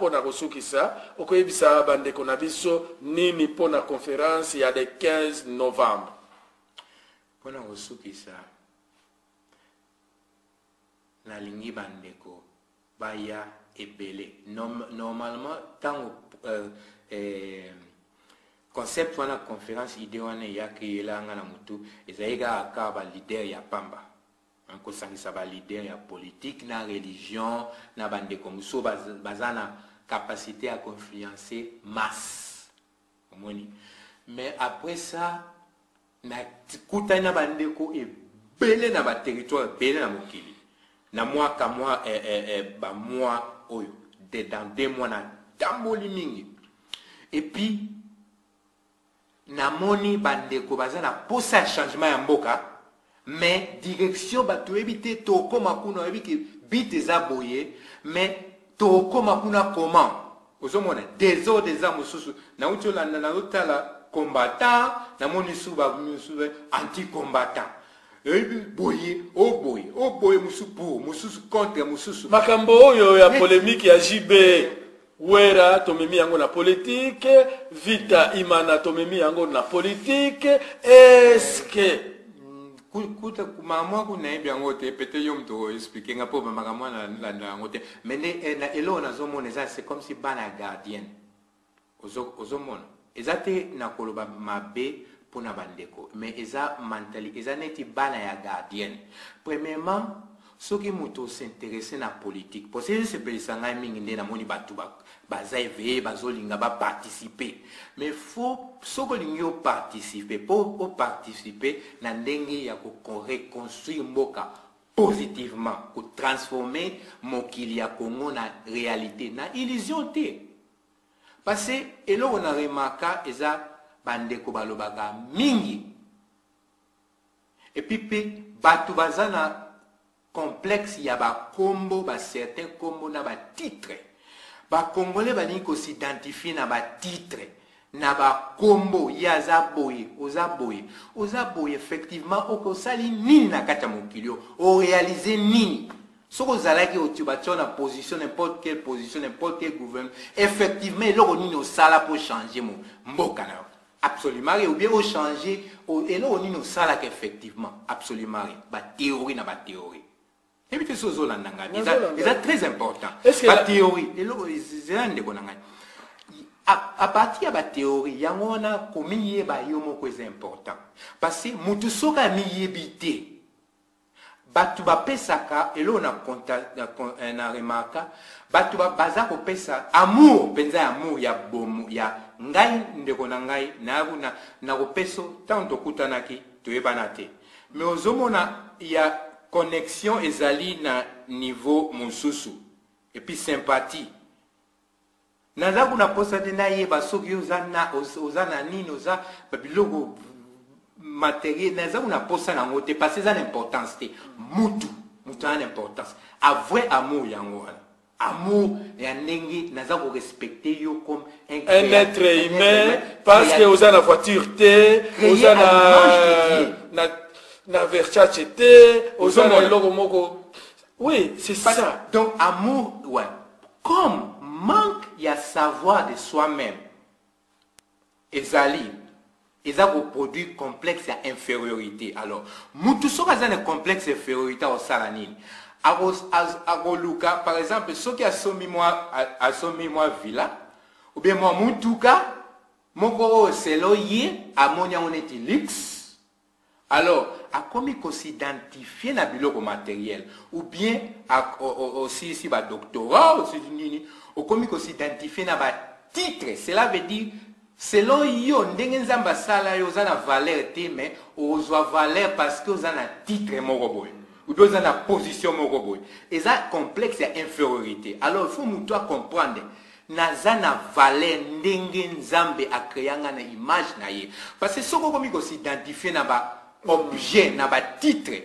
okoyebisa bandeko na biso nini mpona conférence ya le 15 novembre? Mpona kosukisa, nalingi bandeko baya ebele. Normalement ntango concept wana, conférence, idée wana eyaki, eyelanga na motu, ezali kaka baleader ya pamba, kosangisa baleader ya politique na religion na bandeko mosusu baza na capacité ya koinfluencer masse, omoni. Mais après ça, nakutani na bandeko ebele na baterritoire ebele na mokili na mwaka mwa bamwa oyo dans 2 mois natamboli mingi. Et puis namoni bandeko baza na posa ya changement ya mboka, mais direction bato oyebi te. Tokóma kuna, oyebi ke bit eza boye, mais tokóma kuna comment? Ozomona désordre eza mosusu. Nauti olanda, nazotala combattant, namoni su bamisusu anti combattant, oyebi boye o boye o boye, mosusu pour, mosusu contre, mosusu. Makambo oyo ya polémique ya JB Wera, tomemi yango na politique. Vita Imana, tomemi yango na politique. Est-ce Kuta mama kuna, nayebi yango te. Peut-être yo moto oexpliquer nga, mpo makambo wana nalanda yango te. Mais nde na eloko nazomona eza, c'est comme si bana ya gardienne. Ozomona, eza te na koloba mabe mpona bandeko, mais eza mentali, eza neti bana ya gardienne. Premièrement, soki moto os'intéresse na politique, po esepelisa ngai mingi nde namoni bato baza éveillé, bazolinga baparticipe. Mais faut, soki olingi oparticipe, mpo oparticipe na ndenge ya koreconstruire mboka positivement, kotransforme mokili ya Congo na réalité, na illusion te. Parce que eloko na remarka eza, bandeko balobaka mingi, et puis mpe Bato baza na complexe ya bakombo, bacertain kombo na batitre. Bacongolais balingi kosidentifie na batitre, na bakombo. Ye aza boye, oza boye, oza boye. Effectivement, okosali nini na kati ya mokili oyo? Oréalise nini? Soki ozalaki oti batia na position, n'importe quelle position, n'importe quel gouvernement, effectivement, eloko nini osala mpo changer mo mboka na yo? Absolument rien. Ou bien ochanger, eloko nini osalaka? Effectivement, absolument rien. Bathéorie na bathéorie, yebi te so ozolanda ngai. Eza très important. Bathéorie, eloko eza, ndeko na ngai, à partir ya bathéorie yango wana, komiyeba yo moko eza important, parce que mutu soki amiyebi te, bato bapesaka eloko na, na, na remarka, bato baza kopesa amour mpenza ya amour ya bomo ya ngai. Ndeko na ngai, nayaku na kopesa. Ntango tokutanaki, toyebana te, mais ozomona ya connexion ezali na niveau mosusu, et puis sympathie. Naza kuna mposa te nayeba soki oza na nini, oza babiloko matériel. Naza kuna mposa nango te, parce eza na importance te. Mutu aza na importance. A vrai amour yango wana, amour ya ndenge naza korespecte yo comme un, un être humain, parce que oza na voiture te, oza na Versace te, oza na eloko moko. Oui, c'est ça. Donc amour, ouais, comme manque ya savoir de soi-même ezali, eza koproduire complexe ya infériorité. Alors mutu soki aza na complexe infériorité, akosala nini? Akoluka, par exemple, soki asombi mwa villa ou bien mwa mutuka moko oyo selo ye amoni yango neti luxe, alors akomi kosidentifie na biloko matériel, ou bien osilisi badoctorat, osili nini, okomi kosidentifie na batitre. Cela veut dire, selon yo, ndenge Nzambe asala yo, oza na valeur te, mais ozwa valeur parce que oza na titre moko boye ou bien oza na position moko boye. Eza complexe ya infériorité. Alors il faut moto acomprendre: naza na valeur ndenge Nzambe acréa nga na image na ye. Parce que soki okomi kosidentifie na baobjet, na batitre,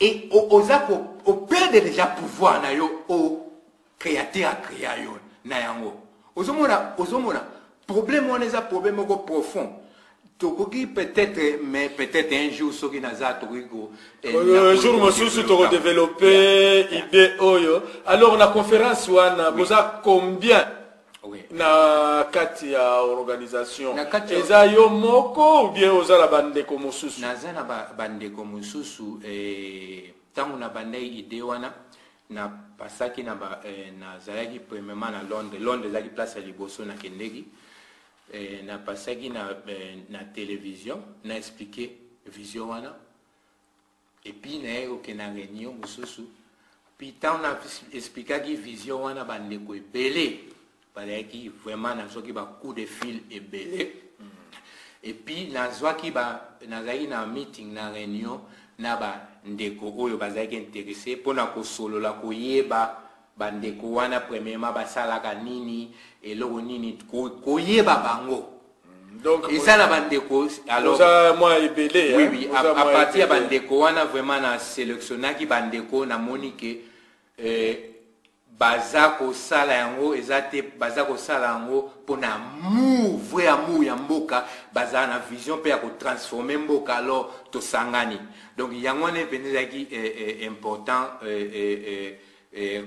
et oza operdre déjà pouvoir na yo o créateur acréa yo na yango. Ozomona problème wana eza problème moko profond. Tokoki peut-être, mais peut-être un jour, soki naza, tokoki ko Jour mosusu tokodéveloppe idée oyo. Alors na conférence wana, boza combien na kati ya organisation? Eza yo moko ou bien oza na bandeko mosusu? Naza na bandeko mosusu. Ntango na bandai idée wana, napasaki na nazalaki premièrement na Londres. Londres ezalaki place ya liboso nakendeki. Napasaki na télévision, na expliqué vision wana, et puis naye kokende na réunion mosusu. Puis ntango na expliquaki vision wana, bandeko ebele bazalaki vraiment, nazwaki bacoup de fil ebele. Et puis nazwaki ba nazalaki na meeting, na réunion na bandeko oyo bazalaki intéressé mpona kosolola, koyeba bandeko wana premièrement basalaka nini, eloko nini, koyeba bango. Donc eza na bandeko. Alors oza mwa ebele. Oui, à partir ya bandeko wana, vraiment na sélectionnaki bandeko, namoni ke baza kosala yango, eza te baza kosala yango mpona amour, vrai amour ya mboka, bazala na vision mpe ya kotransforme mboka. Alors tosangani. Donc yango wana mpenza ezalaki important,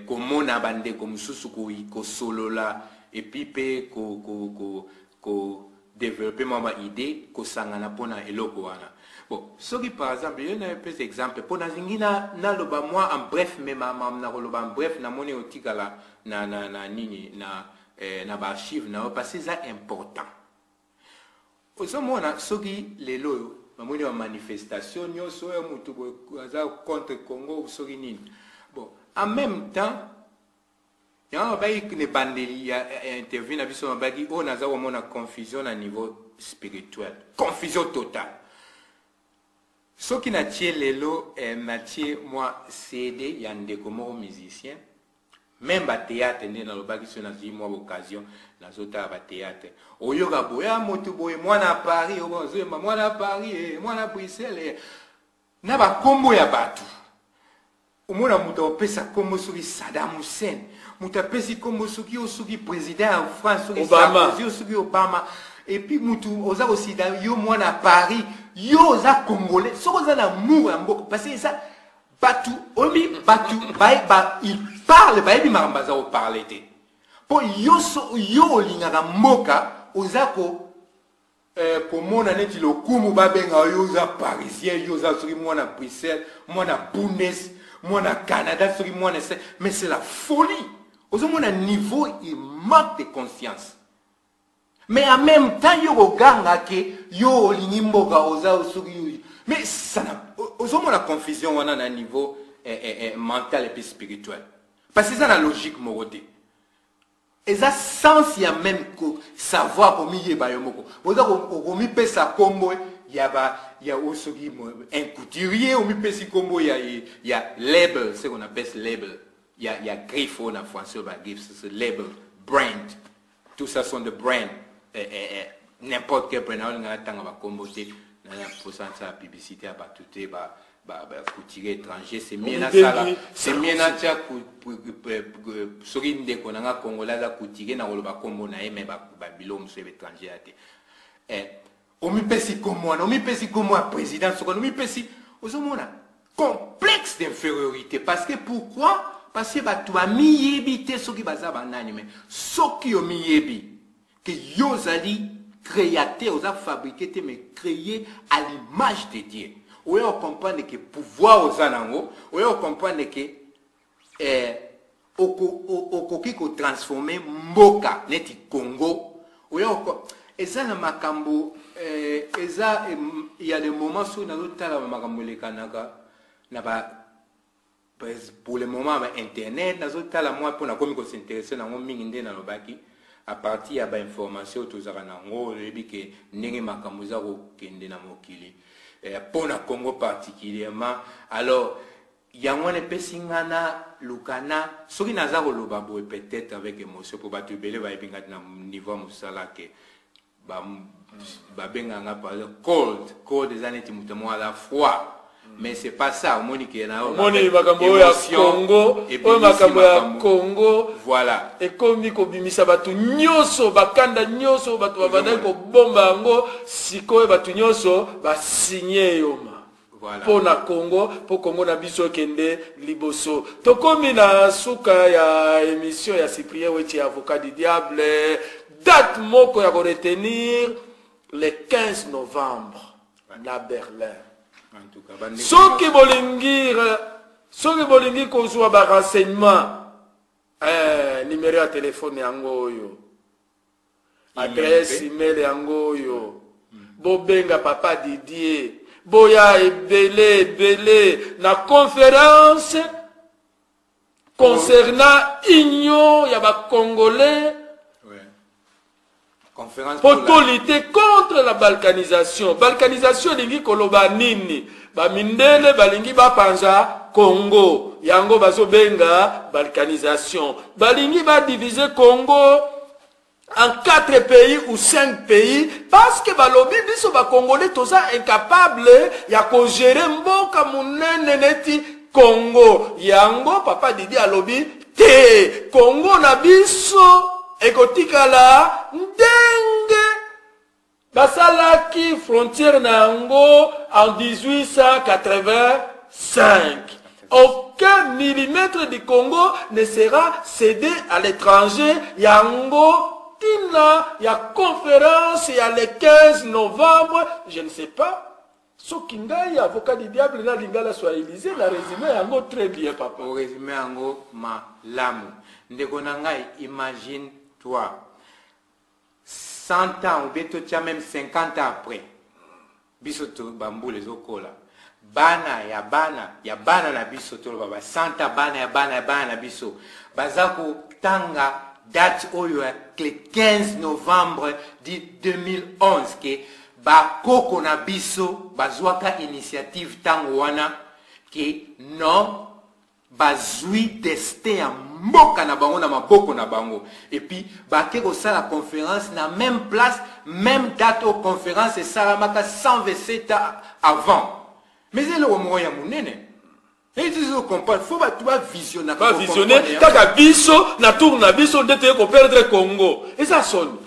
komona bandeko mosusu, kosolola, et puis mpe kodéveloppe mwa baidée, kosangana mpona eloko wana. Bon, soki par exemple yo na pesa exemple, mpo nalingi naloba mwa en bref, mais na koloba en bref, namoni otikala na nini, na baarchive na yo, parce que eza important. Ozomona soki lelo oyo bamoni bamanifestation nyonso oyo, motu boye aza contre Congo, soki nini. Bon, en même temps, yango babaki na ebandeli ya interview na biso, babaki oyo naza komona confusion na niveau spirituel, confusion totale. Soki natie lelo, natie mwa CD ya ndeko moko musicien, même bathéâtre, nde nalobaki, so nazwi mwa occasion, nazotala bathéâtre, oyoka boye: "Ah, moto boye, mwana Paris, ozoyemba mwana Paris, mwana Bruxelles." Na bakombo ya bato, omona moto akopesa kombo soki Saddam Hussein, moto apesi kombo soki yo soki président ya France, soki Obama. Sarkozy, yo soki Obama. Et puis mutu oza kosida yo mwana Paris, yo oza congolais, soki oza na amour ya mboka, parce que eza bato oyebi bato ba, il parle, bayebi makambo baza koparle te. Mpo yo, yo olingaka mboka, oza ko komona neti lokumu babenga yo oza parisien, yo oza soki mwana Bruxelles, mwana Bundes, mwana Canada, soki mwana se. Mais c'est la folie. Ozomona niveau, il manque de conscience. Mais en même temps yo koganga ke yo olingi mboka, oza soki yo, mais ça na ozomona confusion wana na niveau mental et puis spirituel, parce que eza na logique moko te, eza sens ya même ko savoir komiyeba yo moko. Oza okomipesa kombo ya ba ya o soki un couturier, omipesi kombo ya label, ce qu'on appelle label ya griffe oyo na français ba griffe, c'est label, brand, tout ça sont de brand, n'importe quel brand. Aolinga natanga bakombo te, na mposa nasala publicité ya bato te, ba couturier étranger. C'est mieux nasala, c'est mieux natia soki ndeko na nga congolais aza couturier, na koloba kombo na ye, mais babilo mosusu ya étranger ya te. Omipesi kombo wana, omipesi kombo ya président soki omipesi, ozomona complexe d'infériorité. Parce que pourquoi? Parce que bato bamiyebi te soki baza banani. Mais soki omiyebi ke yo ozali créateur, oza fabriqué te mais créé à l'image de Dieu, oya ocomprendre ke pouvoir oza nango, oya ocomprendre ke okoki kotransforme mboka neti Congo. Oya eza na makambo eza ya le moment soki nazotala makambo elekanaka na ba pour le moment ba internet, nazotala mwa mpo nakomi kos'intéresser nango mingi. Nde nalobaki à partir ya bainformation oyo tozalaka nango, oyebi ke ndenge makambo eza kokende na mokili, mpo na Congo particulièrement. Alors yango wana epesi nga na luka na soki naza koloba boye peut-être avec émotion, mpo bato ebele bayebi nga na niveau ya mosala ke babengaka nga par exemple cold. Cold eza neti moto moko aza froid, mais c'est pas ça. Omoni ke na Omoni makambo oyo ya Congo, oyo makambo ya Congo Voilà. ekomi kobimisa bato nyonso, bakanda nyonso bato babandaki kobomba yango. Sikoyo bato nyonso basinye yoma mpo na Congo, mpo Congo na biso ekende liboso. Tokomi na suka ya émission ya Cyprien Wetchi, avocat du diable. Date moko ya koretenir, le 15 novembre na Berlin. En tout cas, bandeko Soki bolingi kozwa barenseignement, numéro ya telefone yango oyo, adresse email yango oyo. Bobenga papa Didier, boya ebele ebele na conférence concernant union ya bacongolais Conférence po pour la- tolutter contre la balkanisation. Balkanisation elingi koloba nini? Bamindele balingi bapanza Congo, yango bazobenga balkanisation. Balingi badivise Congo en quatre pays ou cinq pays, parce que balobi biso bacongolais toza incapable ya kogérer mboka monene neti Congo. Yango papa Didi alobi te, Congo na biso ekotikala ndenge basalaki frontière na yango en 1885. Aucun millimètre du Congo ne sera cédé à l'étranger. Yango ntina ya conférence ya le 15 novembre. Je ne sais pas soki ngai avocat du diable na lingala swahilise na résumé yango très bien, papa. Orésumé yango malamu, ndeko na ngai. Imagine toi 100 ans ou bien totia même 50 ans après, biso to bambula ezokola, bana ya bana ya bana na biso, toloba ba 100 ans, bana ya bana ya bana na biso baza kotanga date oyo ya le 15 novembre 2011, ke bakoko na biso bazwaka initiative ntango wana ke non, bazwi destin ya mboka na bango na maboko na bango, et puis bake kosala conférence na même place, même date oyo conférence esalamaka 127 ans avant. Mais eza eloko moko ya monene. Comprendre, faut bato bavisionnaka. Bavisionne kaka biso na tour na biso nde toye koperdre Congo. Eza soni.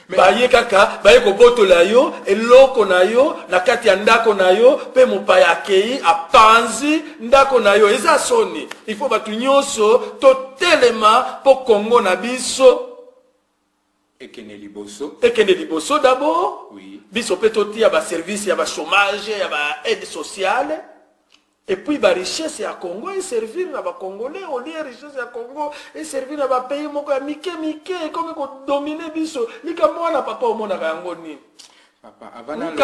Baye kaka baye kobotola yo eloko na yo na kati ya ndako na yo, mpe mopaya akei apanzi ndako na yo. Eza soni. Il faut bato nyonso totelema mpo Congo na biso ekende liboso. Ekende liboso d'abord. Oui. Biso mpe totia baservice ya bachômage, ya baaide sociale, et puis barichesse ya Congo eservir na bacongolais, au lieu richesse ya Congo eservir na bapays moko ya mike mike ekomi kodomine biso. Likambo wana, papa, omonaka yango nini? Papa, avant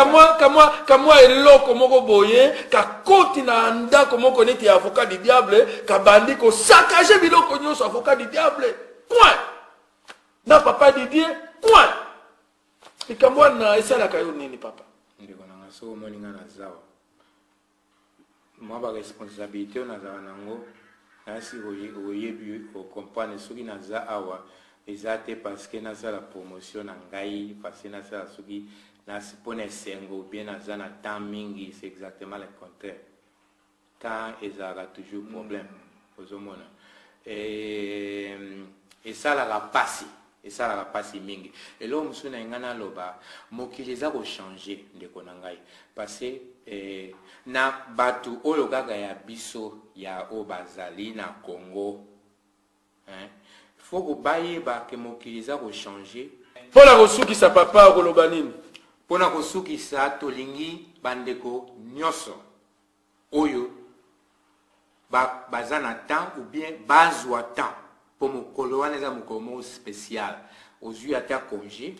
Kamwa eloko moko boye kakoti na ndako moko neti ya avocat du diable, kabandi kosaccager biloko nyonso. Avocat du diable coin na papa Didier coin. Likambo wana esalaka yo nini, papa? Ndeko nanga, soki omoni nga na zawa, mwa baresponsabilité oyo nazala nango, nasi oyebi, ocomprendre. Soki naza awa, eza te parce que nasala promotion na ngai, parce que nasala soki mpona esengo, bien naza na temps mingi. C'est exactement le contraire. Temps ezalaka toujours problème. Ozomona, esalaka mpasi, esalaka mpasi mingi. Eloko mosusu na ngai naloba, mokili eza kochanger, ndeko na ngai, parce eh, na bato oyo kaka ya biso ya oyo bazali na Congo, hein, faut bayeba ke mokili eza kochanger. Mpo na kosukisa, papa, okoloba nini? Mpo na kosukisa, tolingi bandeko nyonso oyo baza na temps ou bien bazwa temps, mpo mokolo wana eza mokolo moko spécial. Ozwi ata congé,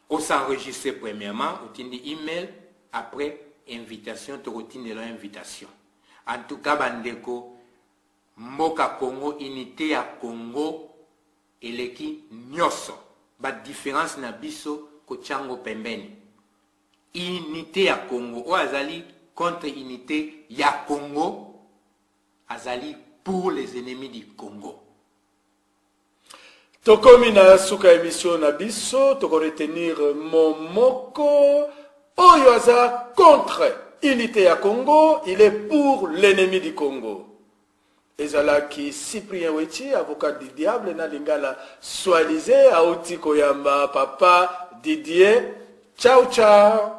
os'enregistre premièrement, otindi email, après invitation, tokotindela invitation. En tout cas, bandeko, mboka Congo, unité ya Congo eleki nyonso. Badifférence na biso, kotiango pembeni. Unité ya Congo, oyo azali contre unité ya Congo azali pour les ennemis du Congo. Tokomi na suka émission na biso. Tokoretenir mo moko: oyo aza contre unité ya Congo, il est pour l'ennemi du Congo. Ezalaki Cyprien Wechi, avocat du diable na lingala swalize, auti koyamba papa Didier. Ciao ciao.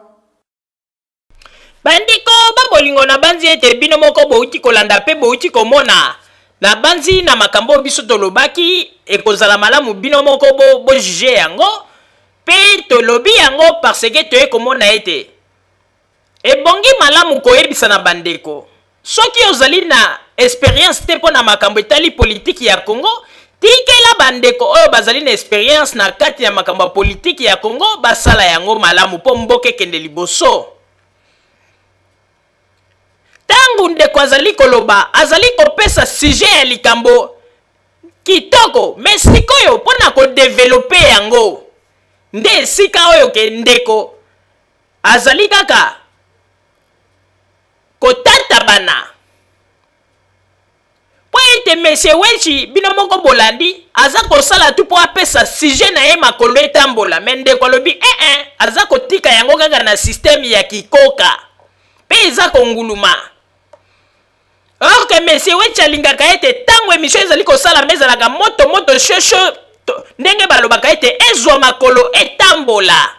Bandeko babolingo, na banzi ete bino moko bouti kolanda mpe bouti komona. Na banzi na makambo oyo biso tolobaki, ekozala malamu bino moko bojuger bo yango. Mpe tolobi yango parce que toye komona ete ebongi malamu koyebisa na bandeko: soki ozali na expérience te mpo na makambo etali politiki ya Congo, tikela bandeko oyo bazali na expérience na kati ya makambo ya politiki ya Congo basala yango malamu mpo mboka ekende liboso. Ntango ndeko azali koloba, azali kopesa sujet ya likambo kitoko, mais sikoyo mpo na kodévelopper yango nde esika oyo ke ndeko azali kaka kotatabana, mpo ete monsieur Wechi, bino moko bolandi, aza kosala tu mpo apesa sujet na ye makolo etambola. Mais ndeko alobi ee eh, aza kotika yango kaka na système ya kikoka mpe eza konguluma, or que monsieur Wechi alingaka ete ntango émission ezali kosalama, ezalaka moto moto, shosho, ndenge balobaka ete ezwa makolo etambola.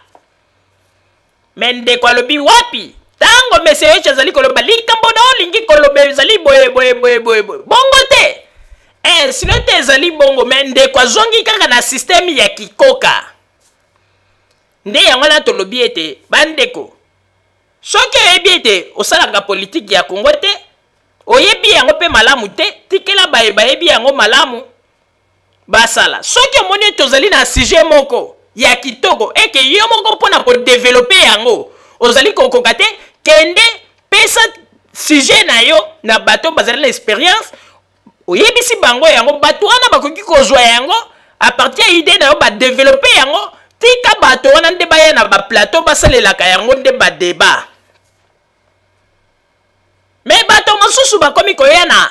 Mais ndeko alobi wapi? Ntango monsieur Wechi azali koloba likambo na olingi koloba ezali boye boye boye boye boye, bongo te, sino te ezali bongo, mais ndeko azongi kaka na système ya kikoka. Nde yango wana tolobi ete bandeko, soki oyebi ete osalaka politike ya Kongo te, oyebi yango mpe malamu te, tikela baye bayebi yango malamu basala. Soki omoni ete ozali na sujet moko ya kitoko eke yo moko mpo na kodévelopper yango ozali kokoka te, kende pesa sujet na yo na bato bazali na expérience, oyebisi bango yango. Bato wana bakoki kozwa yango à partir ya idée na yo, badévelopper yango. Tika bato wana nde baya na baplateau, basalelaka yango nde badébat. Mais bato mosusu bakomi koya na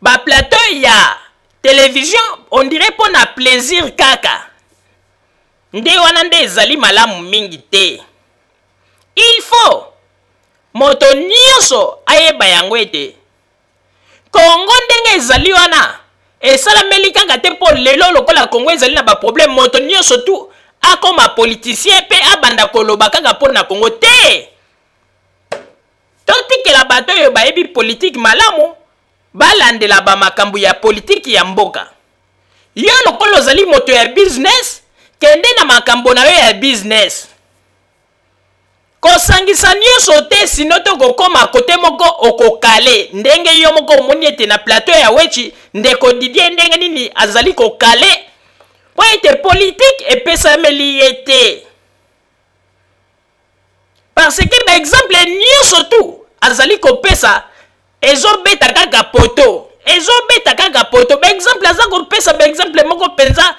baplateau ya télévision, on dirait mpo na plaisir kaka. Nde wana nde ezali malamu mingi te. faut moto nyonso ayeba yango ete Kongo ndenge ezali wana esalameli kaka te mpo lelo lokola Kongo ezali na baproblème, moto nyonso tu akoma politicien mpe abanda koloba kaka mpo na Kongo te. Totikela bato oyo bayebi politike malamu balandela bamakambo ya politiki ya mboka. Yo lokola ozali moto ya business, kende na makambo na yo ya business. Kosangisa nyonso te, sino tokokoma kote moko okokale ndenge yo moko omoni ete na plateau ya Wetchi ndeko Didier ndenge nini azali kokale mpo ete politike epesameli ye te, parce que baexemple nyonso tu azali kopesa ezobeta kaka poto, ezobeta kaka poto. Baexemple aza kopesa, baexemple moko mpenza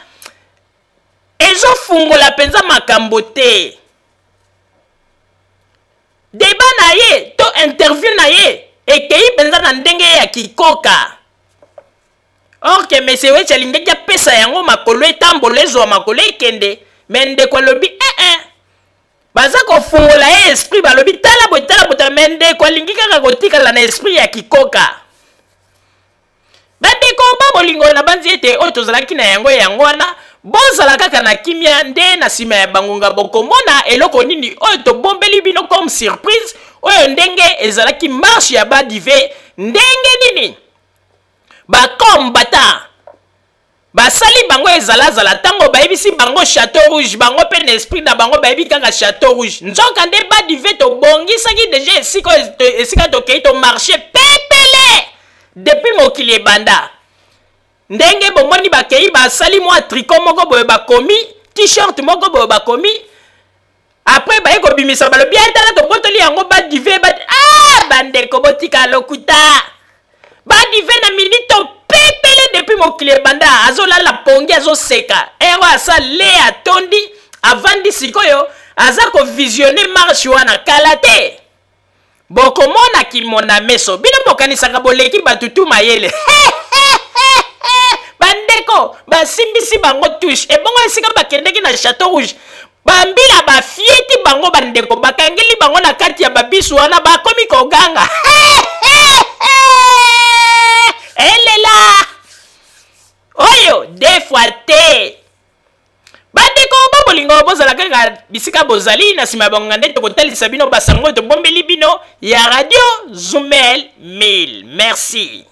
ezofungola mpenza makambo te. Deba na ye to interview na ye ekei mpenza na ndenge ya kikoka, or ke monsieur Wetchi alingaki apesa yango makolo etambola, ezwa makolo ekende, me ndeko alobi eh eh, baza kofungola ye esprit, balobi tala boye, tala boye, me ndeko alingi kaka kotikala na esprit ya kikoka. Bandeko ba bolingo, nabanzi ete oyo tozalaki na yango yango wana. Bozala kaka na kimia, nde na nsima ya bangonga bokomona eloko nini oyo tobombeli bino comme surprise. Oyo ndenge ezalaki marche ya badive, ndenge nini bakombata basali bango ezalazala ntango bayebisi bango Chateau Rouge, bango mpe na esprit na bango bayebi kaka Chateau Rouge. Nzoka nde badive tobongisaki deja esika, esika tokei tomarche pepele depuis mokili ebanda. Ndenge bomoni bakei basali mwa tricot moko boye, bakomi t-shirt moko boye, bakomi après baye kobimisa, balobi atala tobotoli yango badive ba ah, bandeko botika lokuta. Badive na minito pepele depuis mokili ebanda azolala pongi, azoseka ero asa le atondi avandi. Sikoyo aza kovisionne marche wana, kala te bokomona kimona meso. Bino bokanisaka boleki bato tu mayele. Bandeko basimbisi bango touche ebongo esika bakendeki na Chateau Rouge, bambila bafieti bango, bandeko bakangeli bango na kati ya babisu wana, bakomi koganga elela oyo deux fois te. Bandeko ba bolingo, bozala kaka bisika bozali, na nsima ya bangonga nde tokotalisa bino basango oyo tobombeli bino ya Radio Zumel 1000. Merci.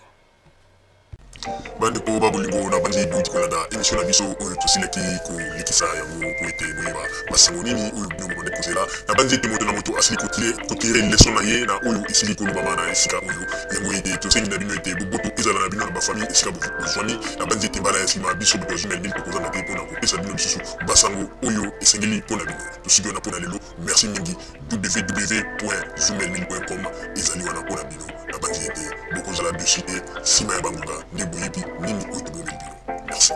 Bandeko ba bolingo, na banzi bouti kolanda émission na biso oyo tosilaki kolekisa yango po ete boyeba basango nini oyo bino bobande kozela. Na banzi ete moto na moto asili kotire leson na ye na oyo esili kolobama na esika oyo. Yango ete tosengi na bino ete boboto ezala na bino na bafamille esika bozwami. Na banzi ete mbala ya nsima biso bato ya Zumel 1000 tokozanga te mpona kopesa bino lisusu basango oyo esengeli mpo na bino. Tosuki wana mpo na lelo. Merci mingi. www.zumel1000.com ezali wana mpo na bino. Nabanzi ete bokozala dessus te, nsima ya bangonga nde boyebi nini oyo tobombeli bino. Merci.